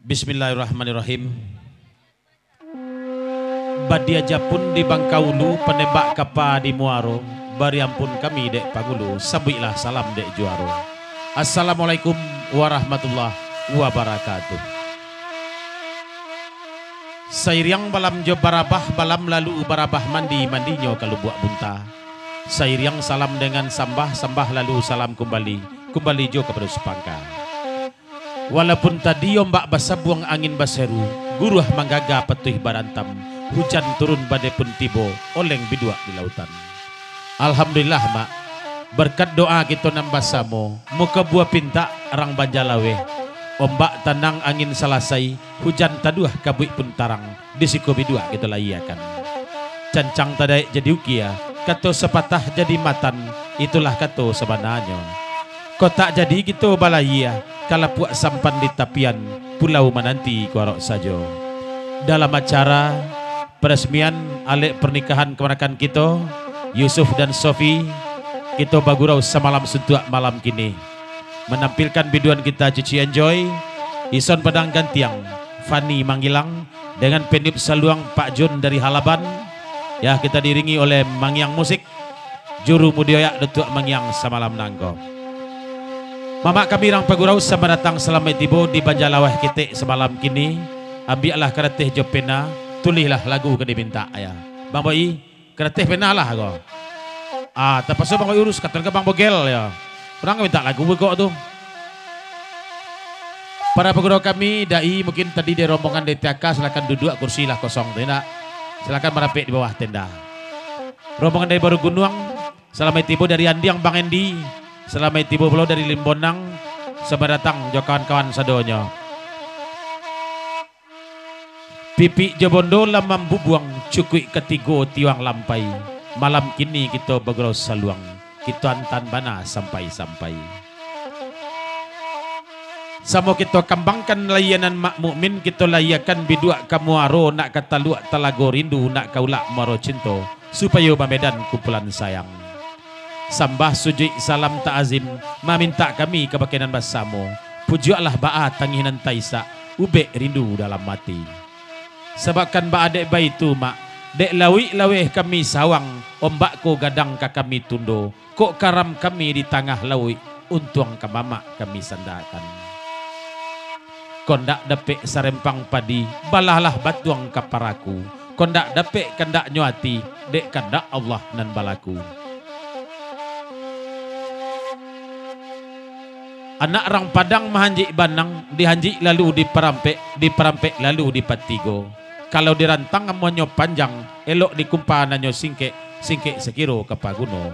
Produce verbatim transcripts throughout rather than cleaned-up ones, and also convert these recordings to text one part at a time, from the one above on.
Bismillahirrahmanirrahim. Badia japun di Bangkaulu, panembak kapa di Muaro, bari ampun kami dek pangulu, sambuiklah salam dek juaro. Assalamualaikum warahmatullahi wabarakatuh. Sairiang balam jo barabah, balam lalu barabah mandi, mandinyo ka Lubuak Bunta. Sairiang salam dengan sambah, sambah lalu salam kumbali, kumbali jo kapado Supangka. Walaupun tadi ombak basabuang, angin baseru, guruah manggaga patuih barantam, hujan turun badai pun tibo, oleng biduak di lautan. Alhamdulillah, Mak. Berkat doa kito nan basamo, muko buah pintak rang Banjalaweh. Ombak tanang, angin salasai, hujan taduah, kabuik pun tarang, di siko biduak kito layiakan. Cancang tadaik jadi ukia, kato sapatah jadi matan, itulah kato sabananyo. Kok tak jadi kito balayia, kalapuak sampan di tapian, pulau mananti kuarok sajo. Dalam acara peresmian alek pernikahan kamanakan kito, Yusuf dan Sofi, kito bagurau samalam suntuak malam kini. Manampilkan biduan kita Cici Enjoy, Ison Padang Gantiang, Fani Manggilang, dengan peniup saluang Pak Jun dari Halaban, ya, kita diiringi oleh Mangiang Musik, juru mudi oyak Datuak Mangiang samalam nangko. Mamak kami rang pagurau, selamat datang, salamaik tibo di Banjalaweh ketek samalam kini. Ambiaklah karateh jo pena, tulihlah lagu ka dimintak, ya. Bang Boi, karateh pena lah ko. Ah, tapaso Bang Boi urus, kato ka Bang Bogel, ya. Urang mintak lagu kok tu. Para pagurau kami, dai mungkin tadi dari rombongan dari T A K, silakan duduak, kursi lah kosong tu, indak? Silakan marampek di bawah tenda. Rombongan dari Baru Gunuang, salamaik tibo dari Andiang Bang Endi, salamaik tibo pulo dari Limbonang, selamat datang jo kawan-kawan sadonyo. Pipik jo bondo lah mambubuang, cukuik katigo tiwang lampai. Malam kini kito bagurau saluang, kito antan bana sampai-sampai. Samo kito kambangkan layianan Mak Mukmin, kito layiakan biduak ka Muaro, nak ka Taluak Talago Rindu, nak ka Ulak Muaro Cinto, supayo bamedan kumpulan sayang. Sambah sujuik salam ta'azim, mamintak kami kabake nan basamo, pujuaklah baa tangih nan taisak, ubek rindu dalam ati. Sababkan baa dek baitu, Mak, dek lauik laweh kami sawang, ombak ko gadang ka kami tundo, kok karam kami di tangah lauik, untuang ka mamak kami sandakkan. Kok ndak dapek sarempang padi, balahlah batuang ka paraku. Kok ndak dapek kandaknyo ati, dek kandak Allah nan balaku. Anak rang Padang mahanjik banang, dihanjik lalu diparampek, diparampek lalu dipatigo. Kalau dirantang amuahnyo panjang, elok dikumpa nannyo singkek, singkek sakiro ka paguno.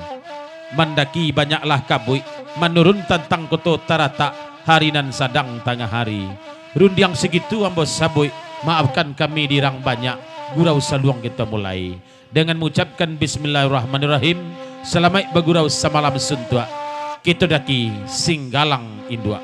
Mandaki banyaklah kabuik, manurun tantang koto taratak, hari nan sadang tangah hari. Rundiang sagitu ambo sabuik, maafkan kami di rang banyak, gurau saluang kito mulai. Dengan mangucapkan Bismillahirrahmanirrahim, salamaik bagurau samalam suntuak. Kito daki Singgalang Induak.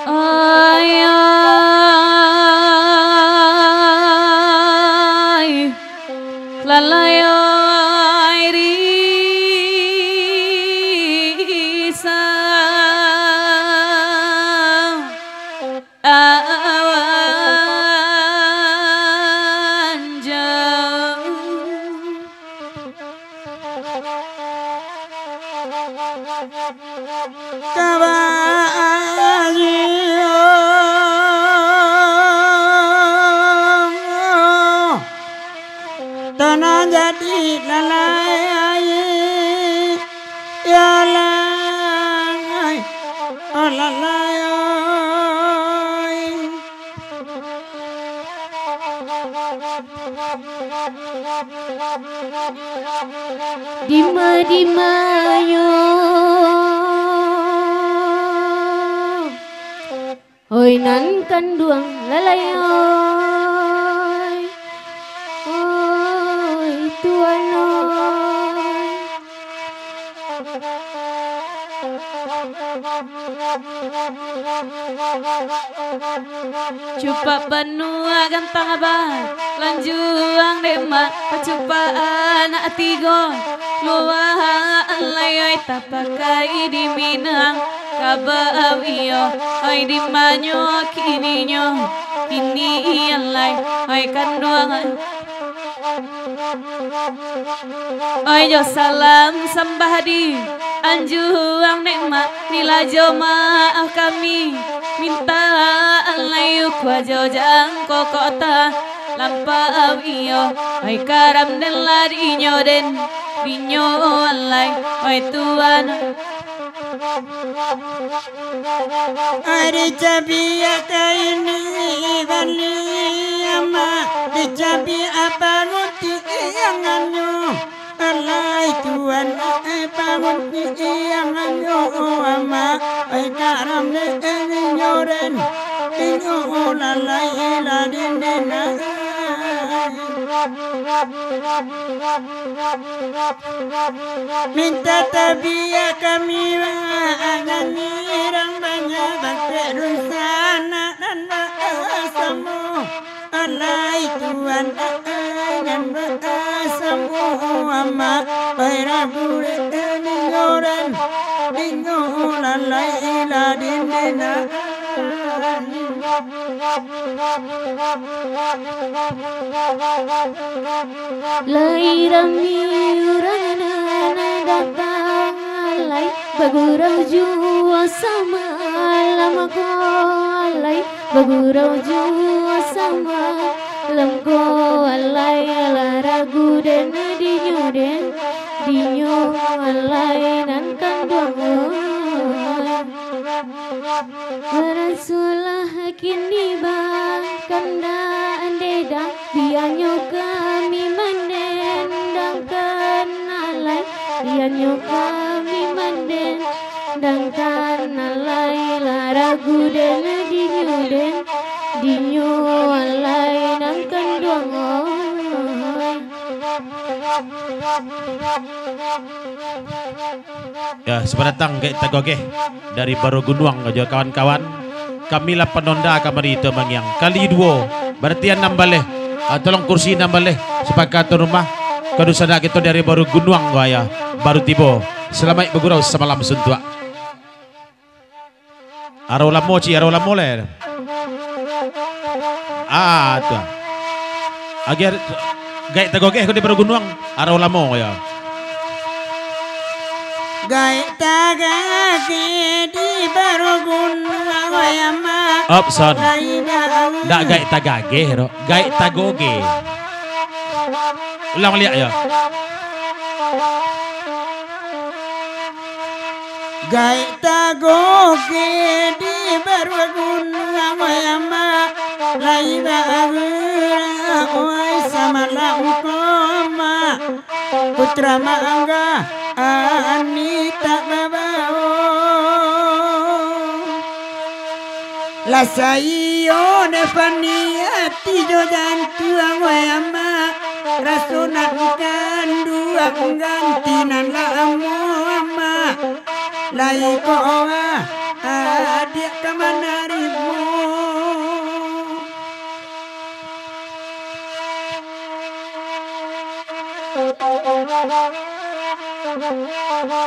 Ai, ai, lalai ai risa. Awan jauh. Alai, oi. Dima-dimanyo, oi nan kanduang lalai, oi, oi tuan, oi. Cupak banua gantang abah, lanjuang dek mak, pacupak anak tigo, luwak alai oi tapakai di Minang, kabau iyo oi dimanyo kininyo, kini alai oi kanduang. Oi jo salam sambah di anjuang dek mak, nilajo maaf kami, minta alai ukua jo jangko kota, lampau iyo oi karam den lah dinyo den, dinyo alai oi tuan. Ari cabiak kaini bali ama, dicabiak apa ngunti ianganyo. Alai tuan, eh, bangun ianganyo ama, eh, karam de, eh, inyo den, inyo lalai lah dindinai. Minta tabiak kami, wah, nyanyi rang banyak, bangkek dunsanak nan samo. Alai tuan, eh, nan baa sambuah amak, pai ragu dek ninyo den, ninyo lalai lah dindinai. Lai rami urang nan datang alai, bagurau juo samalam ko alai, bagurau juo samalam ko alai, alah ragu den dinyo den, dinyo alai nan kanduang. Marasulah kini bakandak dedang, bianyo kami mandendangkan alai, bianyo kami mandendangkan alai, lah ragu den dinyo den, dinyo alai nan kanduang oi. Ya, selamat datang Gaek Tagogeh dari Baru Gunuang jo kawan-kawan. Kami lah panonda kamari tu mangiang. Kali duo, barati anam baleh. Ah, tolong kursi anam baleh. Sapakaik tuan rumah. Ka dunsanak kito dari Baru Gunuang ko, ya. Baru tibo. Salamaik bagurau samalam suntuak. Arau lamo, Ci, arau lamo lai. Ah, tu. Agiah Gaek Tagogeh ko di Baru Gunuang, arau lamo ko yo. Gaek Tagogeh di Baru Gunuang, wayah ma-, Op, son. Ndak Gaek Tagageh, ro. Gaek Tagogeh. Ulang baliak yo. Gaek Tagogeh di Baru Gunuang, wayah ma-, lai bagerak, oi, samalam ko ma-, Putra Mangga, ani tak babao. Lah saiyo dek fani ati jo jantuang, wai amak, raso nak kanduang ganti nan lamo, amak. Lai ko adiak ka manarimo.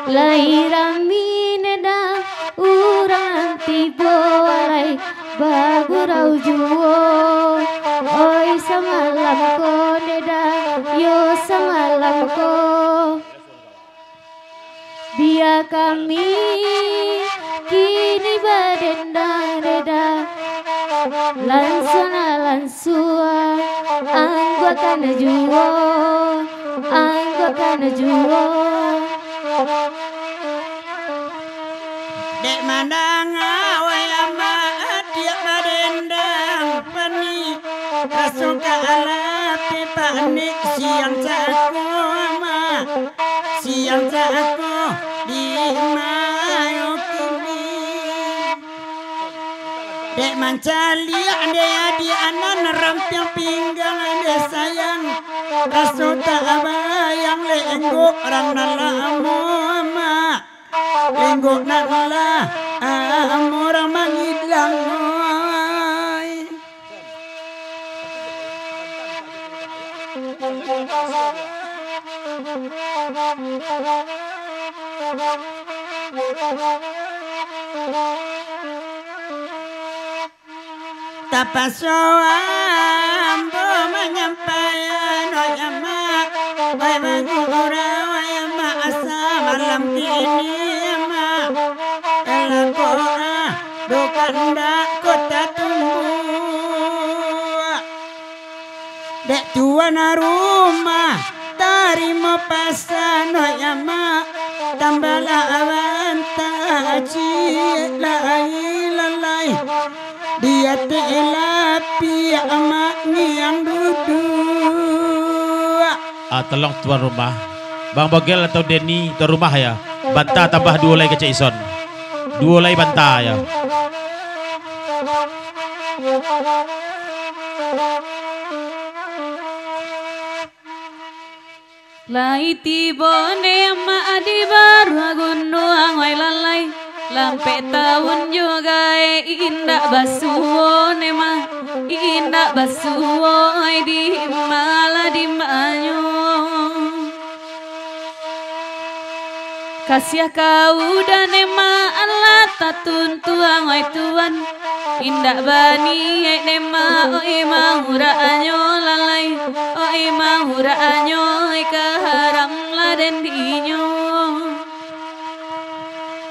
Lai rami neda urang tibo lai bagurau juo. Oi, samalam ko neda, yo samalam ko. Bia kami kini badendang reda, lansua, lansua, angguakan juo, angguakan juo. Dek mandanga Anek siang cako, Mak, siang cako di mayo kini. Dek mancaliak dek adiak nan rampiang pinggang dek sayang, raso tak bayang lenggok rang nan lamo, Mak. Lenggok nan lah, ah, urang mangilang, oi. Tapaso ambo manyampaian, oi amak, oi bagurau, oi amak, asa malam kini, amak, elako ah, bukan dak kota tumbuah. Dek tuan rumah, tarimo pasan, oi amak, tambahlah banta ciek lai lalai. Di ateh lapiak amak niang duduak. Ah, tolong tuan rumah. Bang Bogel atau Denny tuan rumah ya. Banta tambah duo lai kecek ison. Duo lai banta ya. Lai tibo ne amak di baruah gunuang, wai lalai. Lampek taun juo gae indak basuo ne ma, indak basuo ai di malah di manyo. Kasiah kau dan ema alah tatuntuang, oi tuan. Indak baniaik dema, oi mauraknyo lalai, oi mauraknyo, oi kaharam lah den dinyo.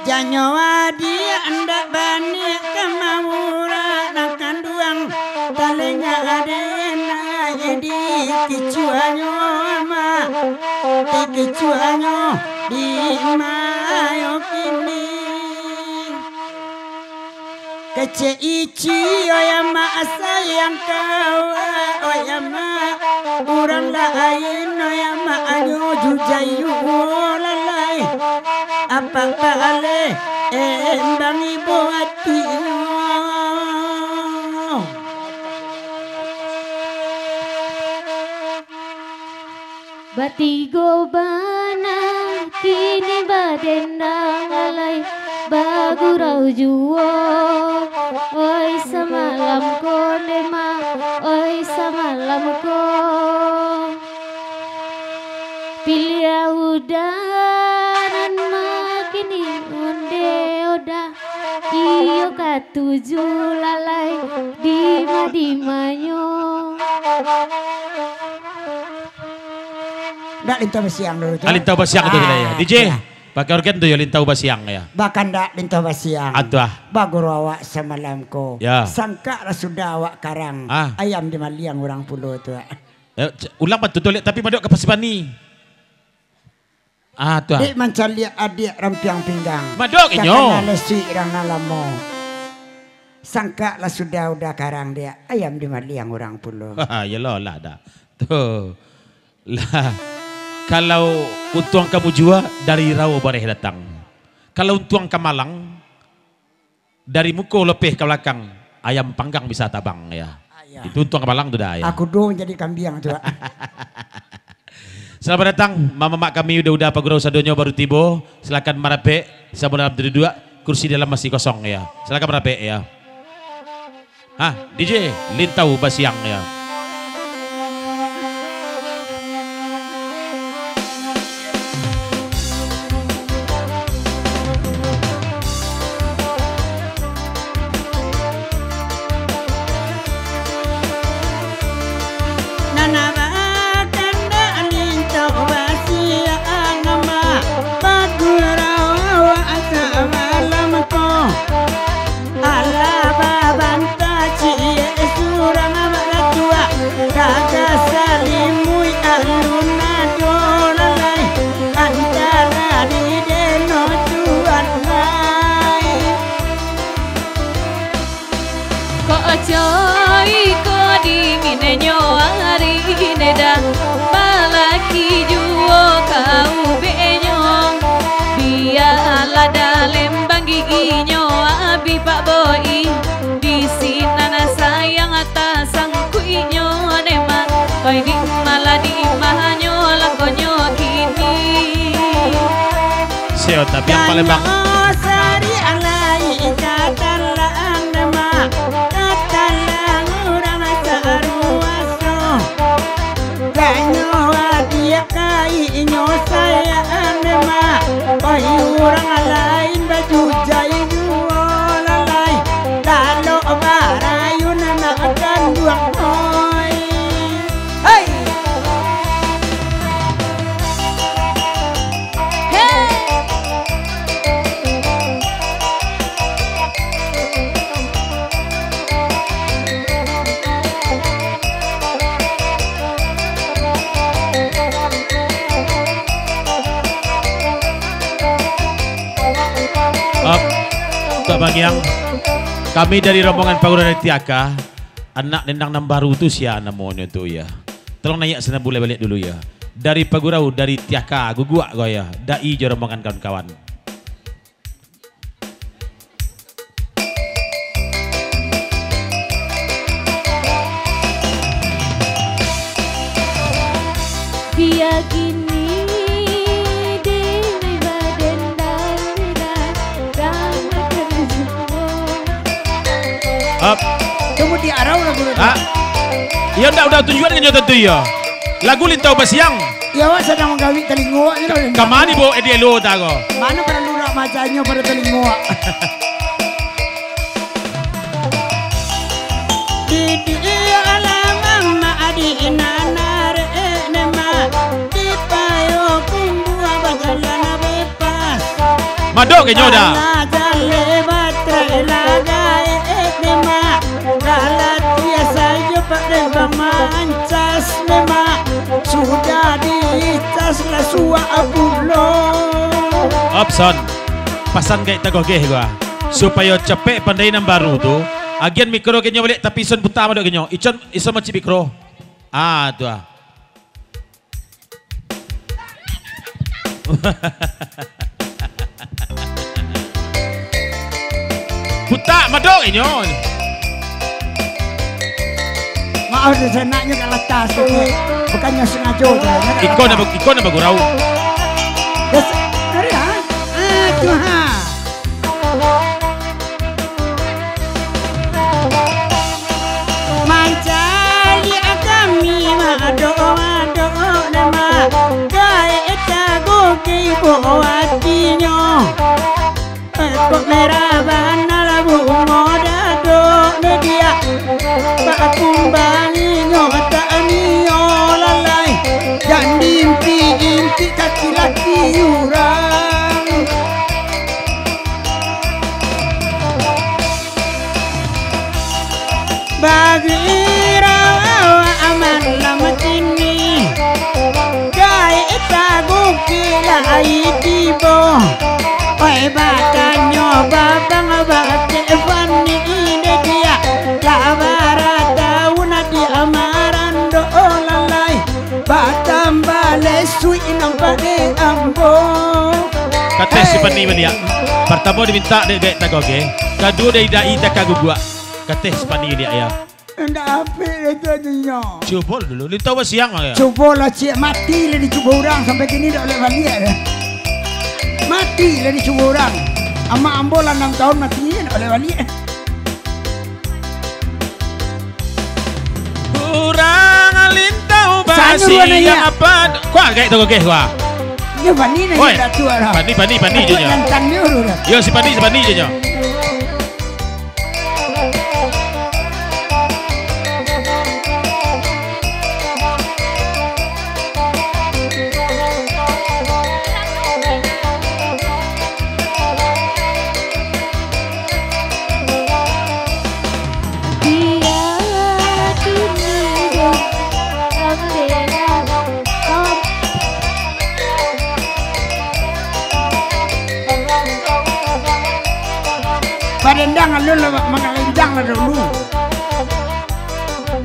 Janyo adiak indak baniaik ka maurak nan kanduang, talengah aden ai di kicuanyo, mak, di kicuanyo, di mayo kini. Kecek ici, oi amak, sayang kau, oi amak. Urang lain, oi amak, anyo jujai juo lalai. Apak paleh, embang ibo atinyo. Batigo bana kini badendang lalai bagurau juo. Oi samalam ko dema, oi samalam ko. Piliah udaran makini onde oda. Iyo katuju lalai dima-dimanyo. Ndak lintau basiang dulu tu. Ah, lintau basiang tu, ah, ya. D J, ya. Pakai organ tu ya, lintau basiang ya. Bahkan ndak lintau basiang. Ah, tu ah. Baguru awak samalam ko. Ya. Sangkaklah sudah awak karang. Ah. Ayam dimaliang urang pulo tu. Ya, c-, ulang bantu tu, lihat, tapi madok ka Pasir Bani. Ah, tu ah. Dek mancaliak adiak rampiang pinggang. Madok inyo. Takana lesuik rang nan lamo. Sangkaklah sudah udah karang diak, ayam dimaliang urang pulo. Iyolah, lah dah. Tu. Lah. Kalau untuang kamu jua, dari Rao bareh datang. Kalau untuang ka malang, dari muko lopeh ka balakang, ayam panggang bisa tabang, ya. Ah, ya. Itu untuang ka malang tu dah, ya. Aku do manjadi kambiang tu, Pak. Selamat datang, mamak kami, uda-uda pagurau sadonyo baru tibo. Silakan marapek, samo dalam duduak, kursi dalam masih kosong, ya. Silakan marapek, ya. Ha, D J, lintau basiang, ya. Nan bakandak lintau basiang, Amak, bagurau awak samalam ko. Alah babanta ciek surang, Amak, lah tuak, gagah salimuik alun ado lalai, antara di deno tuan lai. Kok coy ko dinginnyo ari ne dah, Tapi yang Palembang. Janyo sari alai katalang demak, katalang urang saruaso. Janyo adiak ka inyo sayang demak, oi urang lain bajujai juo lalai. Lalok barayun nak kanduang, oi. Hei! Up. Tok Bagiang, kami dari rombongan Pagurau dari Tiaka, anak dendang nan baru tu sia namonyo tu, ya. Tolong naiak sinan bulai baliak dulu, ya. Dari Pagurau, dari Tiaka, guguak ko, ya. Dai jo rombongan kawan-kawan. Dia kini dek badendang-dendang, sama kerja. Up. Tunggu di arau lagu tu. Ah. Iyo ndak, udah tunjuan kan nyo tentu iyo. Lagu Lintau Basiang. Iyo, awak sadang manggawik talingo awak ni lah. Ka ma ni, Bo? Eh, di elo tak ko? Mano paralu nak macanyo pado talingo awak? Di, di, iyo alamang ma adi nanar, eh, nema. Di payo kumbua bajalan be- Madok ke nyo dah. Alah, jaleh batai lah gaek demak. Galatia sajo pak dek bang mancas demak. Sudah dicas lah suak pulo. Opson. Pasan gaek tagogeh gua. Supayo capek pandai nan baru tu. Agian mikro ke nyo baliak tapi ison puta madok ke nyo. Icon, ison macik mikro. Ah, tu ah. Butak madok inyo. Maaf, di sanaknyo ka latas, oke. Bukannyo sangajo, dah. Iko nak, iko nak bagurau. Yes, sorry, ha? Ah, tu, ha. Mancaliak kami madok-madok nama, gaek tagogeh ibo atinyo. Kok merah bana lah bungo dado ne diak. Bakumbanginyo tak nio lalai, jan diimpik-impik kaki laki urang. Bagirau awak malam kini, gaek tagogeh lai tibo. Oi, batanyo babang bakeh Fani, ide diak lah bara taun di amaran do lalai. Batambah lesuik nampak dek ambo. Kateh si Fani baliak. Partamo dimintak dek gaek tagogeh, kaduo dari dai takaguguak. Kateh si Fani baliak, ya. Indak apik itu dinyo. Cubo dulu, Lintau Basiang, ya. Cubolah ciek, mati lah dicubo urang sampai kini dak boleh baliak, ya. Mati lah dicubo urang. Amak ambo lah anam taun mati, dak boleh baliak. Urang Lintau Basiang apa? Kuah gaek tagogeh, kuah. Iyo, Fani nyo dak tuo lah. Fani, Fani, Fani je nyo. Yo, si Fani, si Fani je nyo. Padendang alun lah, mangalendang lah dulu.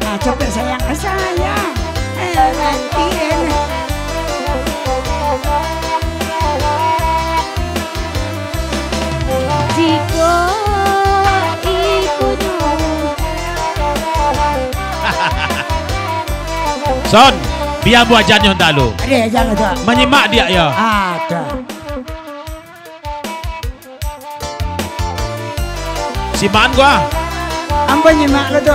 Ah, capek sayang. Ah, sayang. Eh, mati, eh. Jiko ikunyo. Son, bia buah janyo dalu. Ade, jangan tu. Manyimak dia, ya. Ah, dah. Simakan gua. Ambo nyimak lo tu.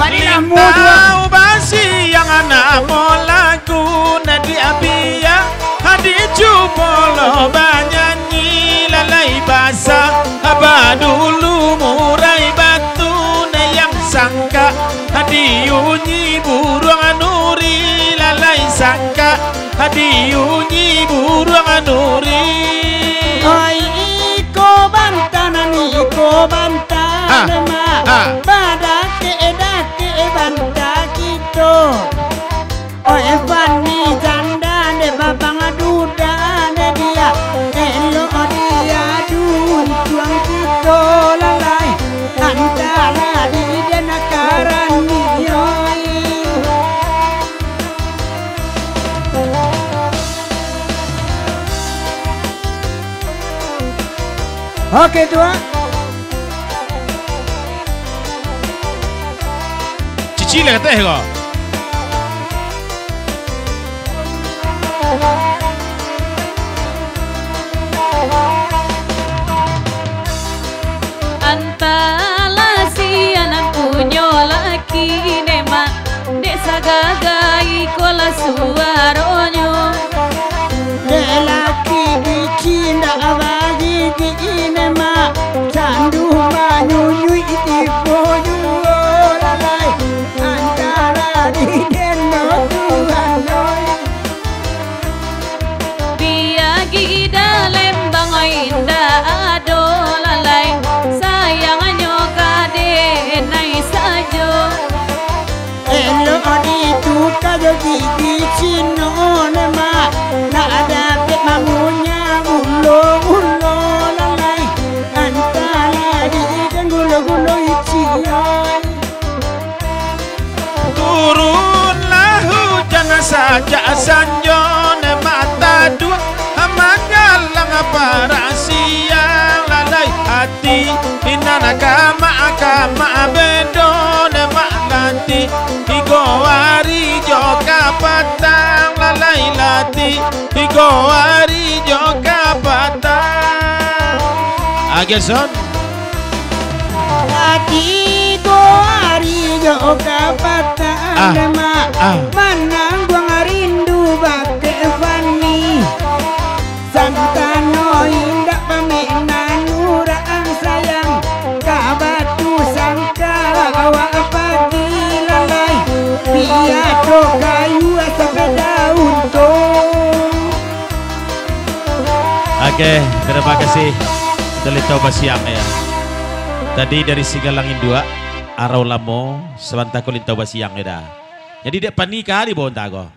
Baliak lah mu tu. Lintau basiang namo lagu, nadiak biak, hadi cubo lo banyanyi, lalai basa, abah dulu murai batu, nayang sangka, hadi unyi buruang nuri, lalai sangka, hadi unyi buruang nuri. Oi, iko banta nan iko banta, ha, mak. Ha. Badakek-dakek banta kito. Oi, Fani janda dek babang duda dek dia. Elok dia duntuang kito lalai. Antara di den karani, oi. Oke, tuan. Cici lah kateh ko. Antahlah si anak punyo laki, dek mak, dek sagagai ko lah suaronyo. Dek laki kicik ndak bagigi, dek mak, candu manyunyuik tibo juo lalai. Antara di den no tuan oi. Biagi dalem bang oi indak ado lalai, sayangnyo ka denai sajo. Elok dituka jo gigi Cino ne mak, nak dapek mangunyah gulo-gulo lalai, antara di den gulo-gulo icik oi. Turunlah hujan sajak sanjo, ne mata dua, manyalang parak siang lalai ati, inan kamak-kamak bedo, ne mak lati, tigo ari jo kapatang lalai lati, tigo ari jo kapatang. Ageson. Tigo ari jo kapatang, ah, mak, ah, manangguang rindu bakeh Fani. Santano indak pamenan urang sayang, ka batu sangka awak pagi lalai, biado kayu sampai daun tu. Oke, terima kasih. Kita Lintau Basiang ya. Tadi dari Sigalang Induak, Arau Lamo, sabanta ko Lintau Basiang ya dah. Jadi dek Fani ka di bonta ko.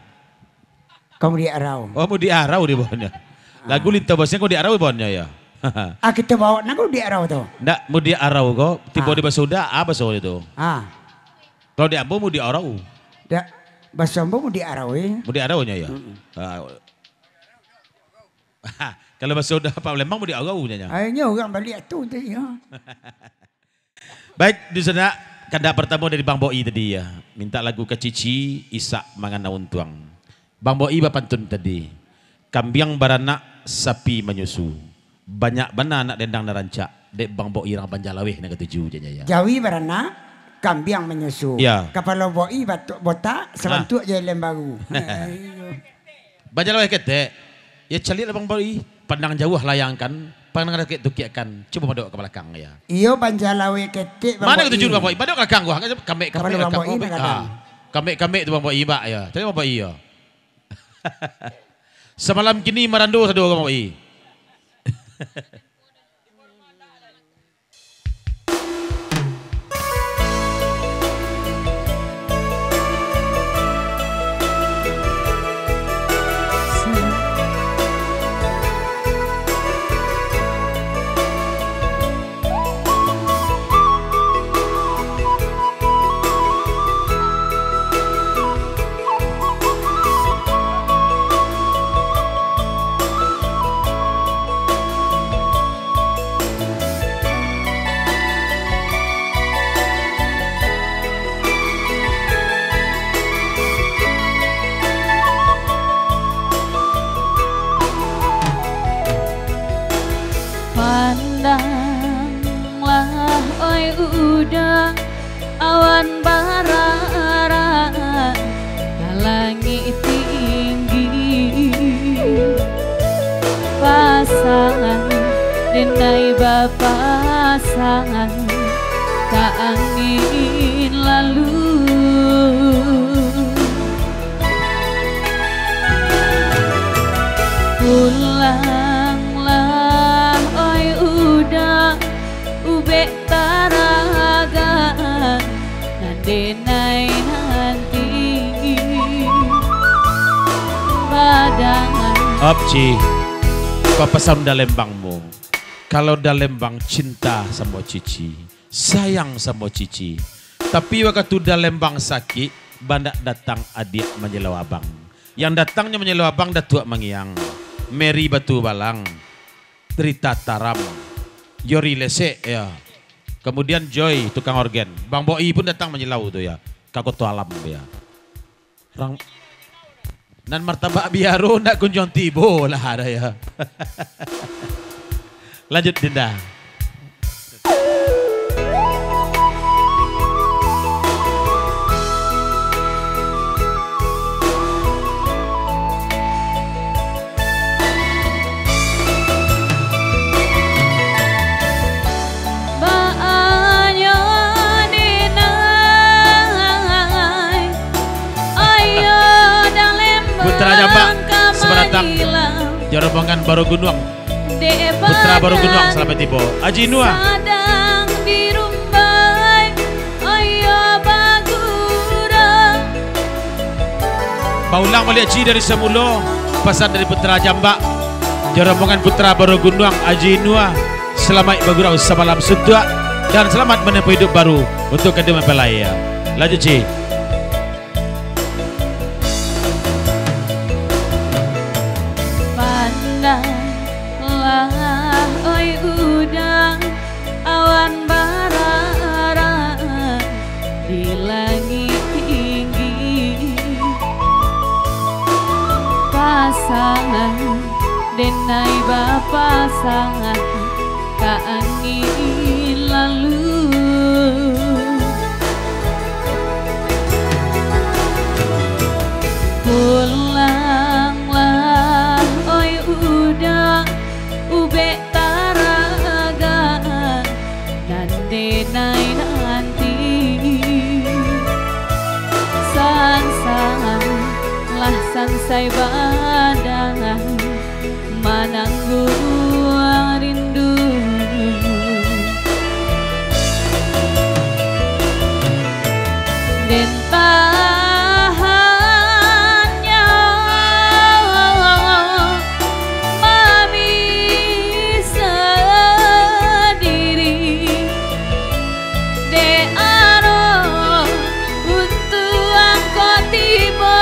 Ka Mudiak Arau. Oh, Mudiak Arau di bonyo. Lagu Lintau Basiang ko Mudiak Arau di bonyo ya. Ah, kito baok nan ko Mudiak Arau tu. Ndak, Mudiak Arau ko tibo di baso Uda, ah, baso itu. Ah. Kalau di ambo Mudiak Arau. Dak, baso ambo Mudiak Arau, eh. Mudiak Arau nyo ya. Mm-mm. Ah. Kalau baso Uda Palembang Mudiak Arau nyo. Akhirnyo urang baliak tu tadi, ha. Baik, di sana kandak partamo dari Bang Boi tadi ya. Minta lagu Kacici, Isak Mangana Untuang. Bang Boi bapantun tadi, kambiang baranak, sapi manyusu. Banyak bana anak dendang nan rancak, dek Bang Boi urang Banjalaweh nan katuju, janya ya. Jawi baranak, kambiang manyusu. Ya. Kapalo Boi batuk botak, sabantuak jo helem baru. Banjalaweh ketek. Ya, caliaklah Bang Boi. Pandang jauah layangkan, pandang dakek tukiakkan. Cubo madok ka balakang, ya. Iyo, Banjalaweh ketek, Bang Boi. Mano katuju Bang Boi? Madok ka balakang gua. Kamek, kamek, Bang Boi, kamek, ah. Kamek, kamek tu Bang Boi, bak, ya. Caliak Bang Boi, ya. Samalam kini marando sado Bang Boi. Denai bapasangan ka angin lalu. Pulanglah, oi uda, ubek taragan, nan denai nanti badangan. Op, Ci. Ko pesan Uda Lembang mu. Kalau Uda Lembang cinta samo Cici, sayang samo Cici. Tapi wakatu Uda Lembang sakik, banyak datang adiak manyelau abang. Yang datangnyo manyelau abang Datuak Mangiang, Mary Batu Balang, Rita Taram, Yori Lesek, ya. Kemudian Joy, tukang orgen. Bang Boi pun datang manyelau tu, ya. Ka Koto Alam, ya. Rang-, nan martabak biaro ndak kunjuang tibo lah, ado, ya. Lanjut, Dinda. Baanyo denai, ayo Uda Lembang. Putra Jambak, ka Sabatang. Mangilang. Jo rombongan Baro Gunuang. Dek Putra Baro Gunuang, salamaik tibo. Aji Nuah. Sadang dirumbai, ayo bagurau. Baulang baliak, Ci, dari samulo, pasan dari Putra Jambak, jo rombongan Putra Baro Gunuang, Aji Nuah, salamaik bagurau samalam suntuak, dan salamat manempuh iduik baru untuak kaduo mempelai, ya. Lanjut, Ci. Pandanglah, oi uda, awan bararang di langik tinggi. Pasangan, denai bapasangan, ka angin lalu. Pulanglah, oi uda, ubek taragan, nan denai nanti. Sansai lah, sansai badangan, manangguang rindu. Den tahan nyawa mamisah diri. Dek aro untuang ko tibo,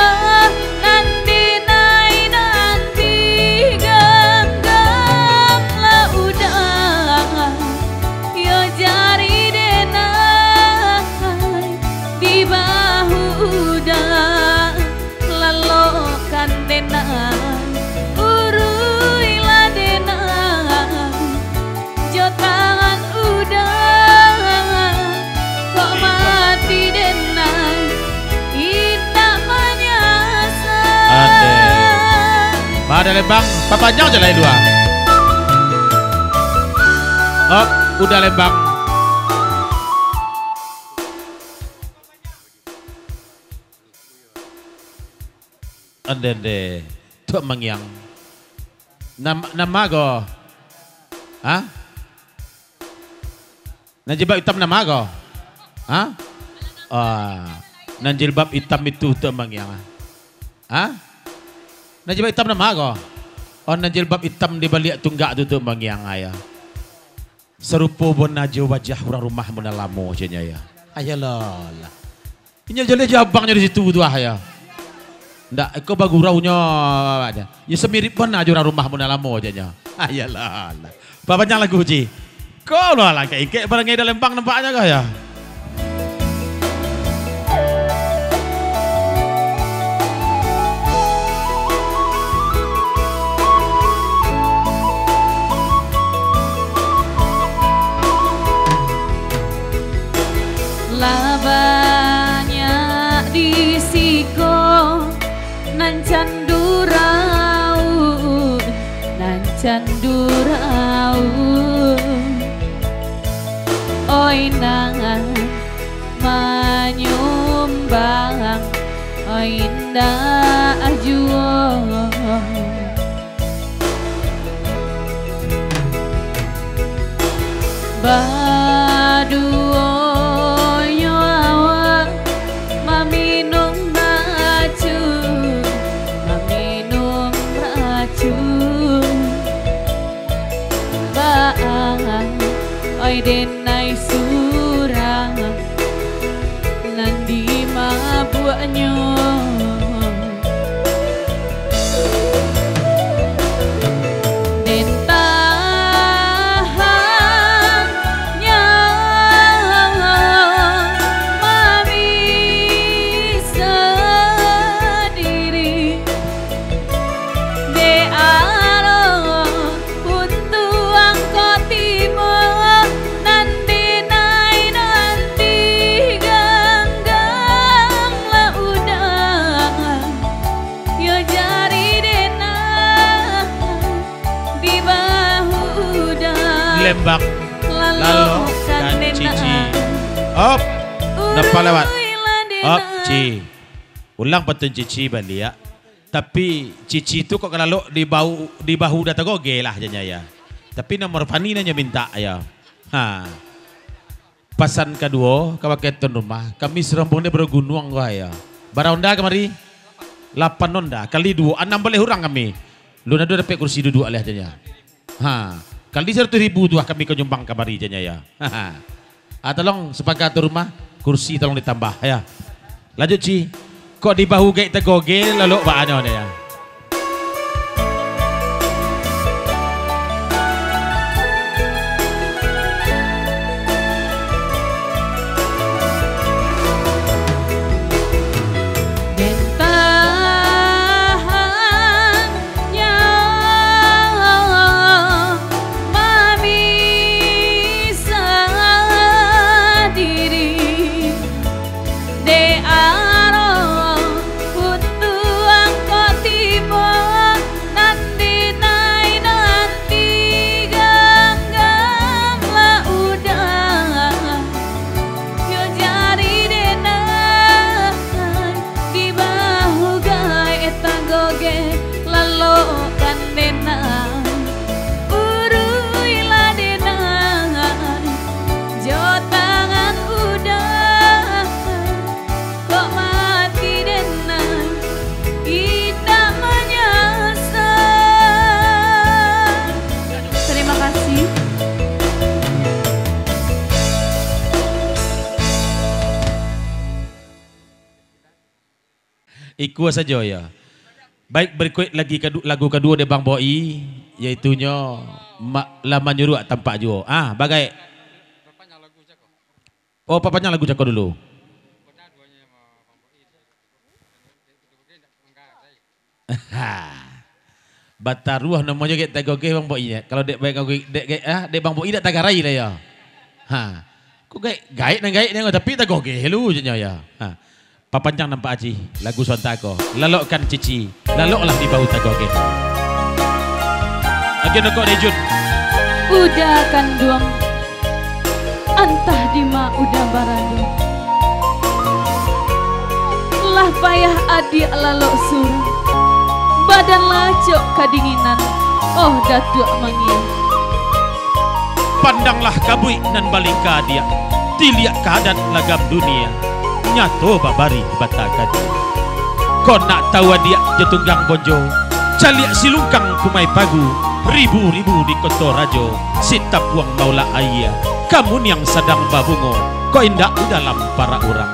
nan dinai nanti. Ganggamlah uda, yo jari denai di bahu uda. Lalokan denai, uruilah denai jo tangan uda. Kok mati denai indak manyasal. Ade. Ba Uda Lembang, papanjang se lai dua. Op, Uda Lembang. Ande, ande. Tuak Mangiang. Nam-, nama ko? Ha? Nan jilbab itam nama ko? Ha? Ah, nan jilbab itam itu Tuak Mangiang, ah. Ha? Nan jilbab itam nama ko? Oh, nan jilbab itam di baliak tunggak tu Tuak Mangiang, ah, ya. Sarupo bana jo wajah urang rumah mun nan lamo, ceknyo, ya. Ayolah, lah. Inyo jaleh jo abangnyo di situ tu, ah, ya. Ndak, iko baguraunyo, ya, samirip bana jo urang rumah mun nan lamo, ceknyo. Ayolah, lah. Papanjang lagu, Ji. Ko lah, lah, kek-kek barangai dalam bang nampaknyo kah, ya? Lah banyak di siko nan candu rauh, nan candu rauh. Nan manyumbang indak juo. Baduonyo awak maminum racun, maminum racun. Baa, oi denai surang nan dimabuaknyo. Den tahan nyawa mami sadiri. Dek aro untuang ko tibo, nan denai nanti ganggam lah udah. Yo jari denai di bahu udah. Lembang lalok kan Cici. Op. Napa lewat? Op, Ci. Ulang patun Cici baliak. Tapi Cici tu kok ka lalok di bahu, di bahu dah tagoge lah janya ya. Tapi nomor Fani nanyo mintak ya. Ha. Pasan kaduo, ka bakeh tuan rumah, kami sarombongan dari Barugunuang ko ya. Bara onda kamari? Lapan onda, kali duo, anam baleh urang kami. Lun ado dapek kursi duduak leh janya. Ha, kali saratuih ribu tu lah kami ka nyumbang kamari janya ya. Ah, tolong sapakaik tuan rumah, kursi tolong ditambah ya. Lanjut, Ci. Kok di bahu gaek tagoge, lalok baa nyo ne, ya. Den tahan nyawa mamisah diri, dek aro untuang ko tibo, nan dinai-nai ti ganggam lah udah. Yo jari denai, di bahu gaek tagoge, lalok kan denai, uruilah denai, jo tangan udah, kok mati denai, indak manyasal. Terima kasih. Ikua sajo, ya. Baik, berikut lagi kadu-, lagu kaduo dari Bang Boi, yaitunyo Ma-, Lah Manyuruak Tampak Juo. Ah, bagai. Oh, papanjang lagu cako dulu. Bataruah namonyo gaek tagoge Bang Boi, ya. Kalau dek Bang Boi, dek gaek, ah, dek Bang Boi dak tagarai lah, ya. Ha. Kok gaek, gaek nan gaek ni, tapi tagoge lu, caknyo, ya. Ha. Papanjang nampak Aji, lagu Suanta ko. Lalokkan Cici, laloklah di bahu tagoge. Agian rokok deh, Jun. Uda kanduang, antah dima uda barado. Lah payah adiak lalok surang, badan lah acok kadinginan, oh Datuak Mangiang. Pandanglah kabuik nan balingka, Diak, tiliak ka adat lagam dunia, nyato babarih bata kaji. Kok nak tahu adiak jo tunggang bonjo, caliak silungkang kumai pagu, ribu-ribu di koto rajo, sitapuang maulak aia, kamuniang sadang babungo, kok indak di dalam parak urang.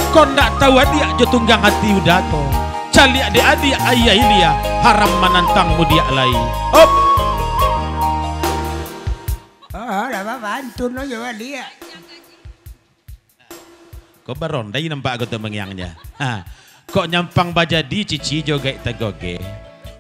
Kok nak tahu adiak jo tunggang ati uda ko, caliak dek adiak aia ilia, haram manantang mudiak lai. Op! Oh, lah, ba-, pantun aja baliak. Ko barondai nampak ko tu mangiangnyo. Ha. Kok nyampang bajadi Cici jo gaek tagoge.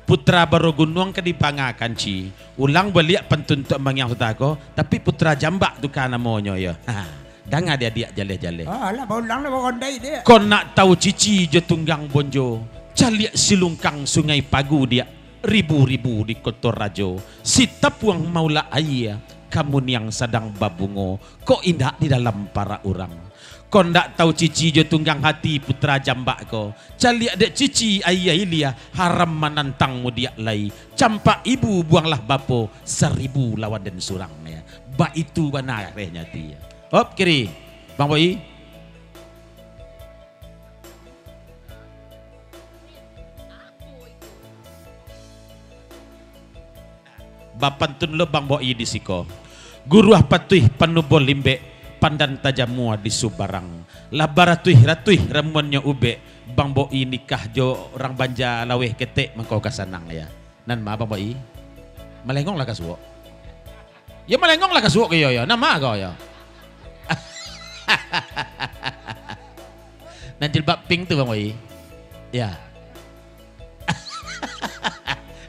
Putra Barugunuang ka dibangakan, Ci. Ulang baliak pantun tu mangiang sudah ko, tapi Putra Jambak tu ka namonyo, yo. Ha. Danga dek adiak jaleh-jaleh. Ah, lah, baulang lah, barondai dek. Kok nak tahu Cici jo tunggang bonjo, caliak silungkang Sungai Pagu, Diak. Ribu-ribu di koto rajo, sitapuang maulak aia, Kamu niang sadang babungo, kok indak di dalam parak urang. Kok ndak tau cici jo tunggang hati putra jambak ko. Caliak dek cici ayie ilia, haram manantang mudiak lai. Campak ibu buanglah bapo, saribu lawan den surang, ya. Baitu bana rehnyo tu, ya. Hop, kiri. Bang Boi. Bapantun lo Bang Boi di siko. Guruah patuih panubo limbek, pandan tajamua di subarang. Lah baratuih-ratuih ramuannyo ubek, Bang Boi nikah jo urang Banja Laweh ketek mangko ka sanang, ya. Nan ma Bang Boi? Malengong lah ka suok. Ya malengong lah ka suok ko yo, yo. Nan ma ko yo? Nan jilbab pink tu Bang Boi. Ya.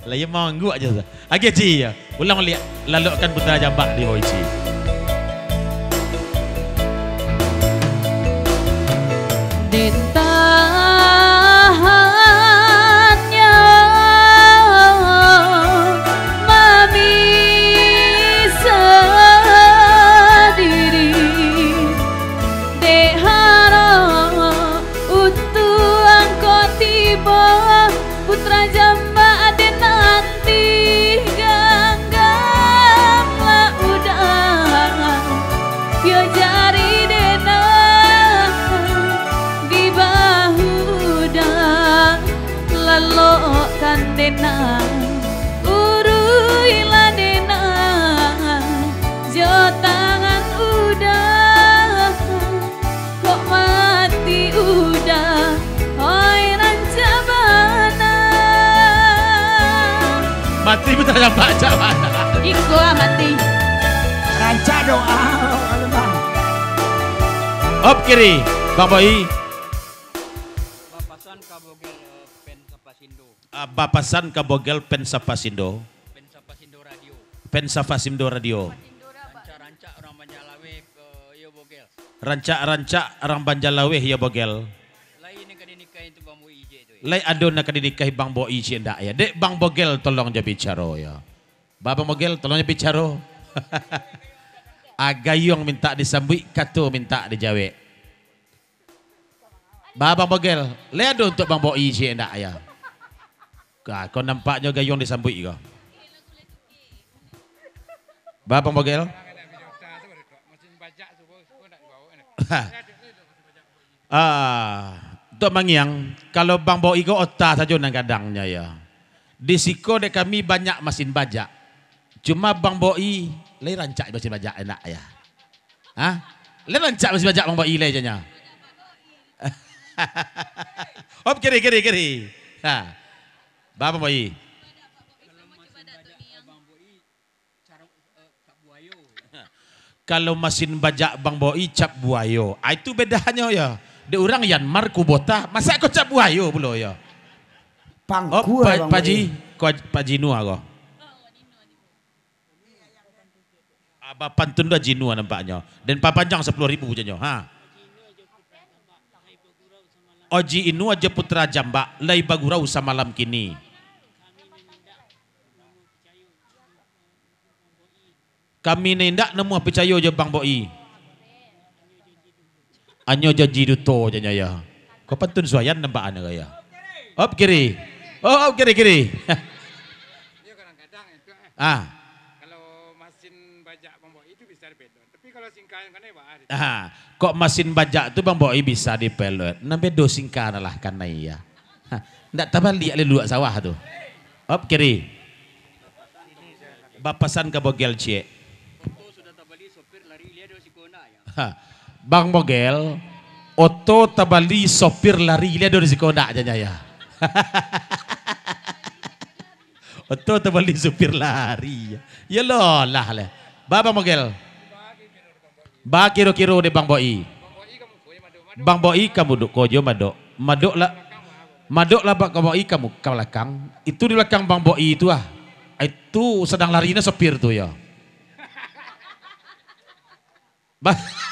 Lah, iyo mangguak je tu. Agak ci, iyo. Ulang baliak. Lalokkan putra jambak di bawah ci. Den tahan nyo mamisah diri. Dek harap untuang ko tibo, putra jambak den antih ganggam lah udah. Yo jari denang di bahu udah, lalokkan denang, uruilah denang jo tangan udah. Kok mati udah, oi rancak bana. Mati putra jambak, rancak bana. Iko ah mati. Rancak doa, Bang. Op kiri, Bang Boi. Bapasan ka Bogel, eh, pen Sapasindo. Ah, bapasan ka Bogel pen Sapasindo. Pen Sapasindo Radio. Pen Sapasindo Radio. Rancak-rancak urang Banjar Laweh ka iyo Bogel. Rancak-rancak urang Banjar Laweh iyo Bogel. Lai nan ka dinikahi tu Bang Boi ciek tu, eh. Lai ado nan ka dinikahi Bang Boi ciek ndak, ya? Dek Bang Bogel tolong jo bicaro, ya. Ba Bang Bogel tolong jo bicaro. Ah, gayuang mintak disambuik, kato mintak dijawek. Ba Bang Bogel, lai ado untuak Bang Boi ciek ndak, ya? Ka, ko nampaknyo gayuang disambuik ko. Ba Bang Bogel. Ah, untuak mangiang, kalau Bang Boi ko ota sajo nan gadangnyo, ya. Di siko dek kami banyak masin bajak. Cuma Bang Boi lai rancak masin bajak, enak, ya. Hah? Lai rancak masin bajak Bang Boi lai, janyo. Op, kiri, kiri, kiri. Ha. Ba Bang Boi. Kalau masin bajak Bang Boi cap buayo. Ah, itu bedanyo, ya. Dek urang Yanmar, Kubota, masak ko cap buayo pulo, ya. Pangkua, oh, Pa-, Bang Boi. Paji, ko Paji Nua ko. Ah, bapantun tu Haji Inua nampaknyo. Den papanjang sapuluah ribu janyo. Ha. Haji Inua jo Putra Jambak lai bagurau samalam kini. Kami nan indak namuah picayo jo Bang Boi. Anyo janji duto janyo, ya. Ko pantun suayan nampak anu ko, ya. Op kiri. Oh, op kiri, kiri. Iyo kadang-kadang itu, eh. Ah. Kalau masin bajak Bang Boi itu bisa dipelot. Tapi kalau singka yang kanai, bah, ah. Kok masin bajak tu Bang Boi bisa dipelot. Nan bedo singka lah kanai, ya. Ha, ndak tabaliak lai luak sawah tu. Op kiri. Bapasan ka Bogel ciek. Ha, Bang Bogel, oto tabali sopir lari lai ado di siko ndak, janyo, ya. Oto tabali sopir lari. Ya lo lah, lah. Ba Bang Bogel. Ba kiro-kiro dek Bang Boi. Bang Boi ka mudok ko jo madok. Madok lah, madok lah Bang Boi ka mu-, ka balakang. Itu di balakang Bang Boi tu ah. Itu sadang lari nah sopir tu yo. Ba-,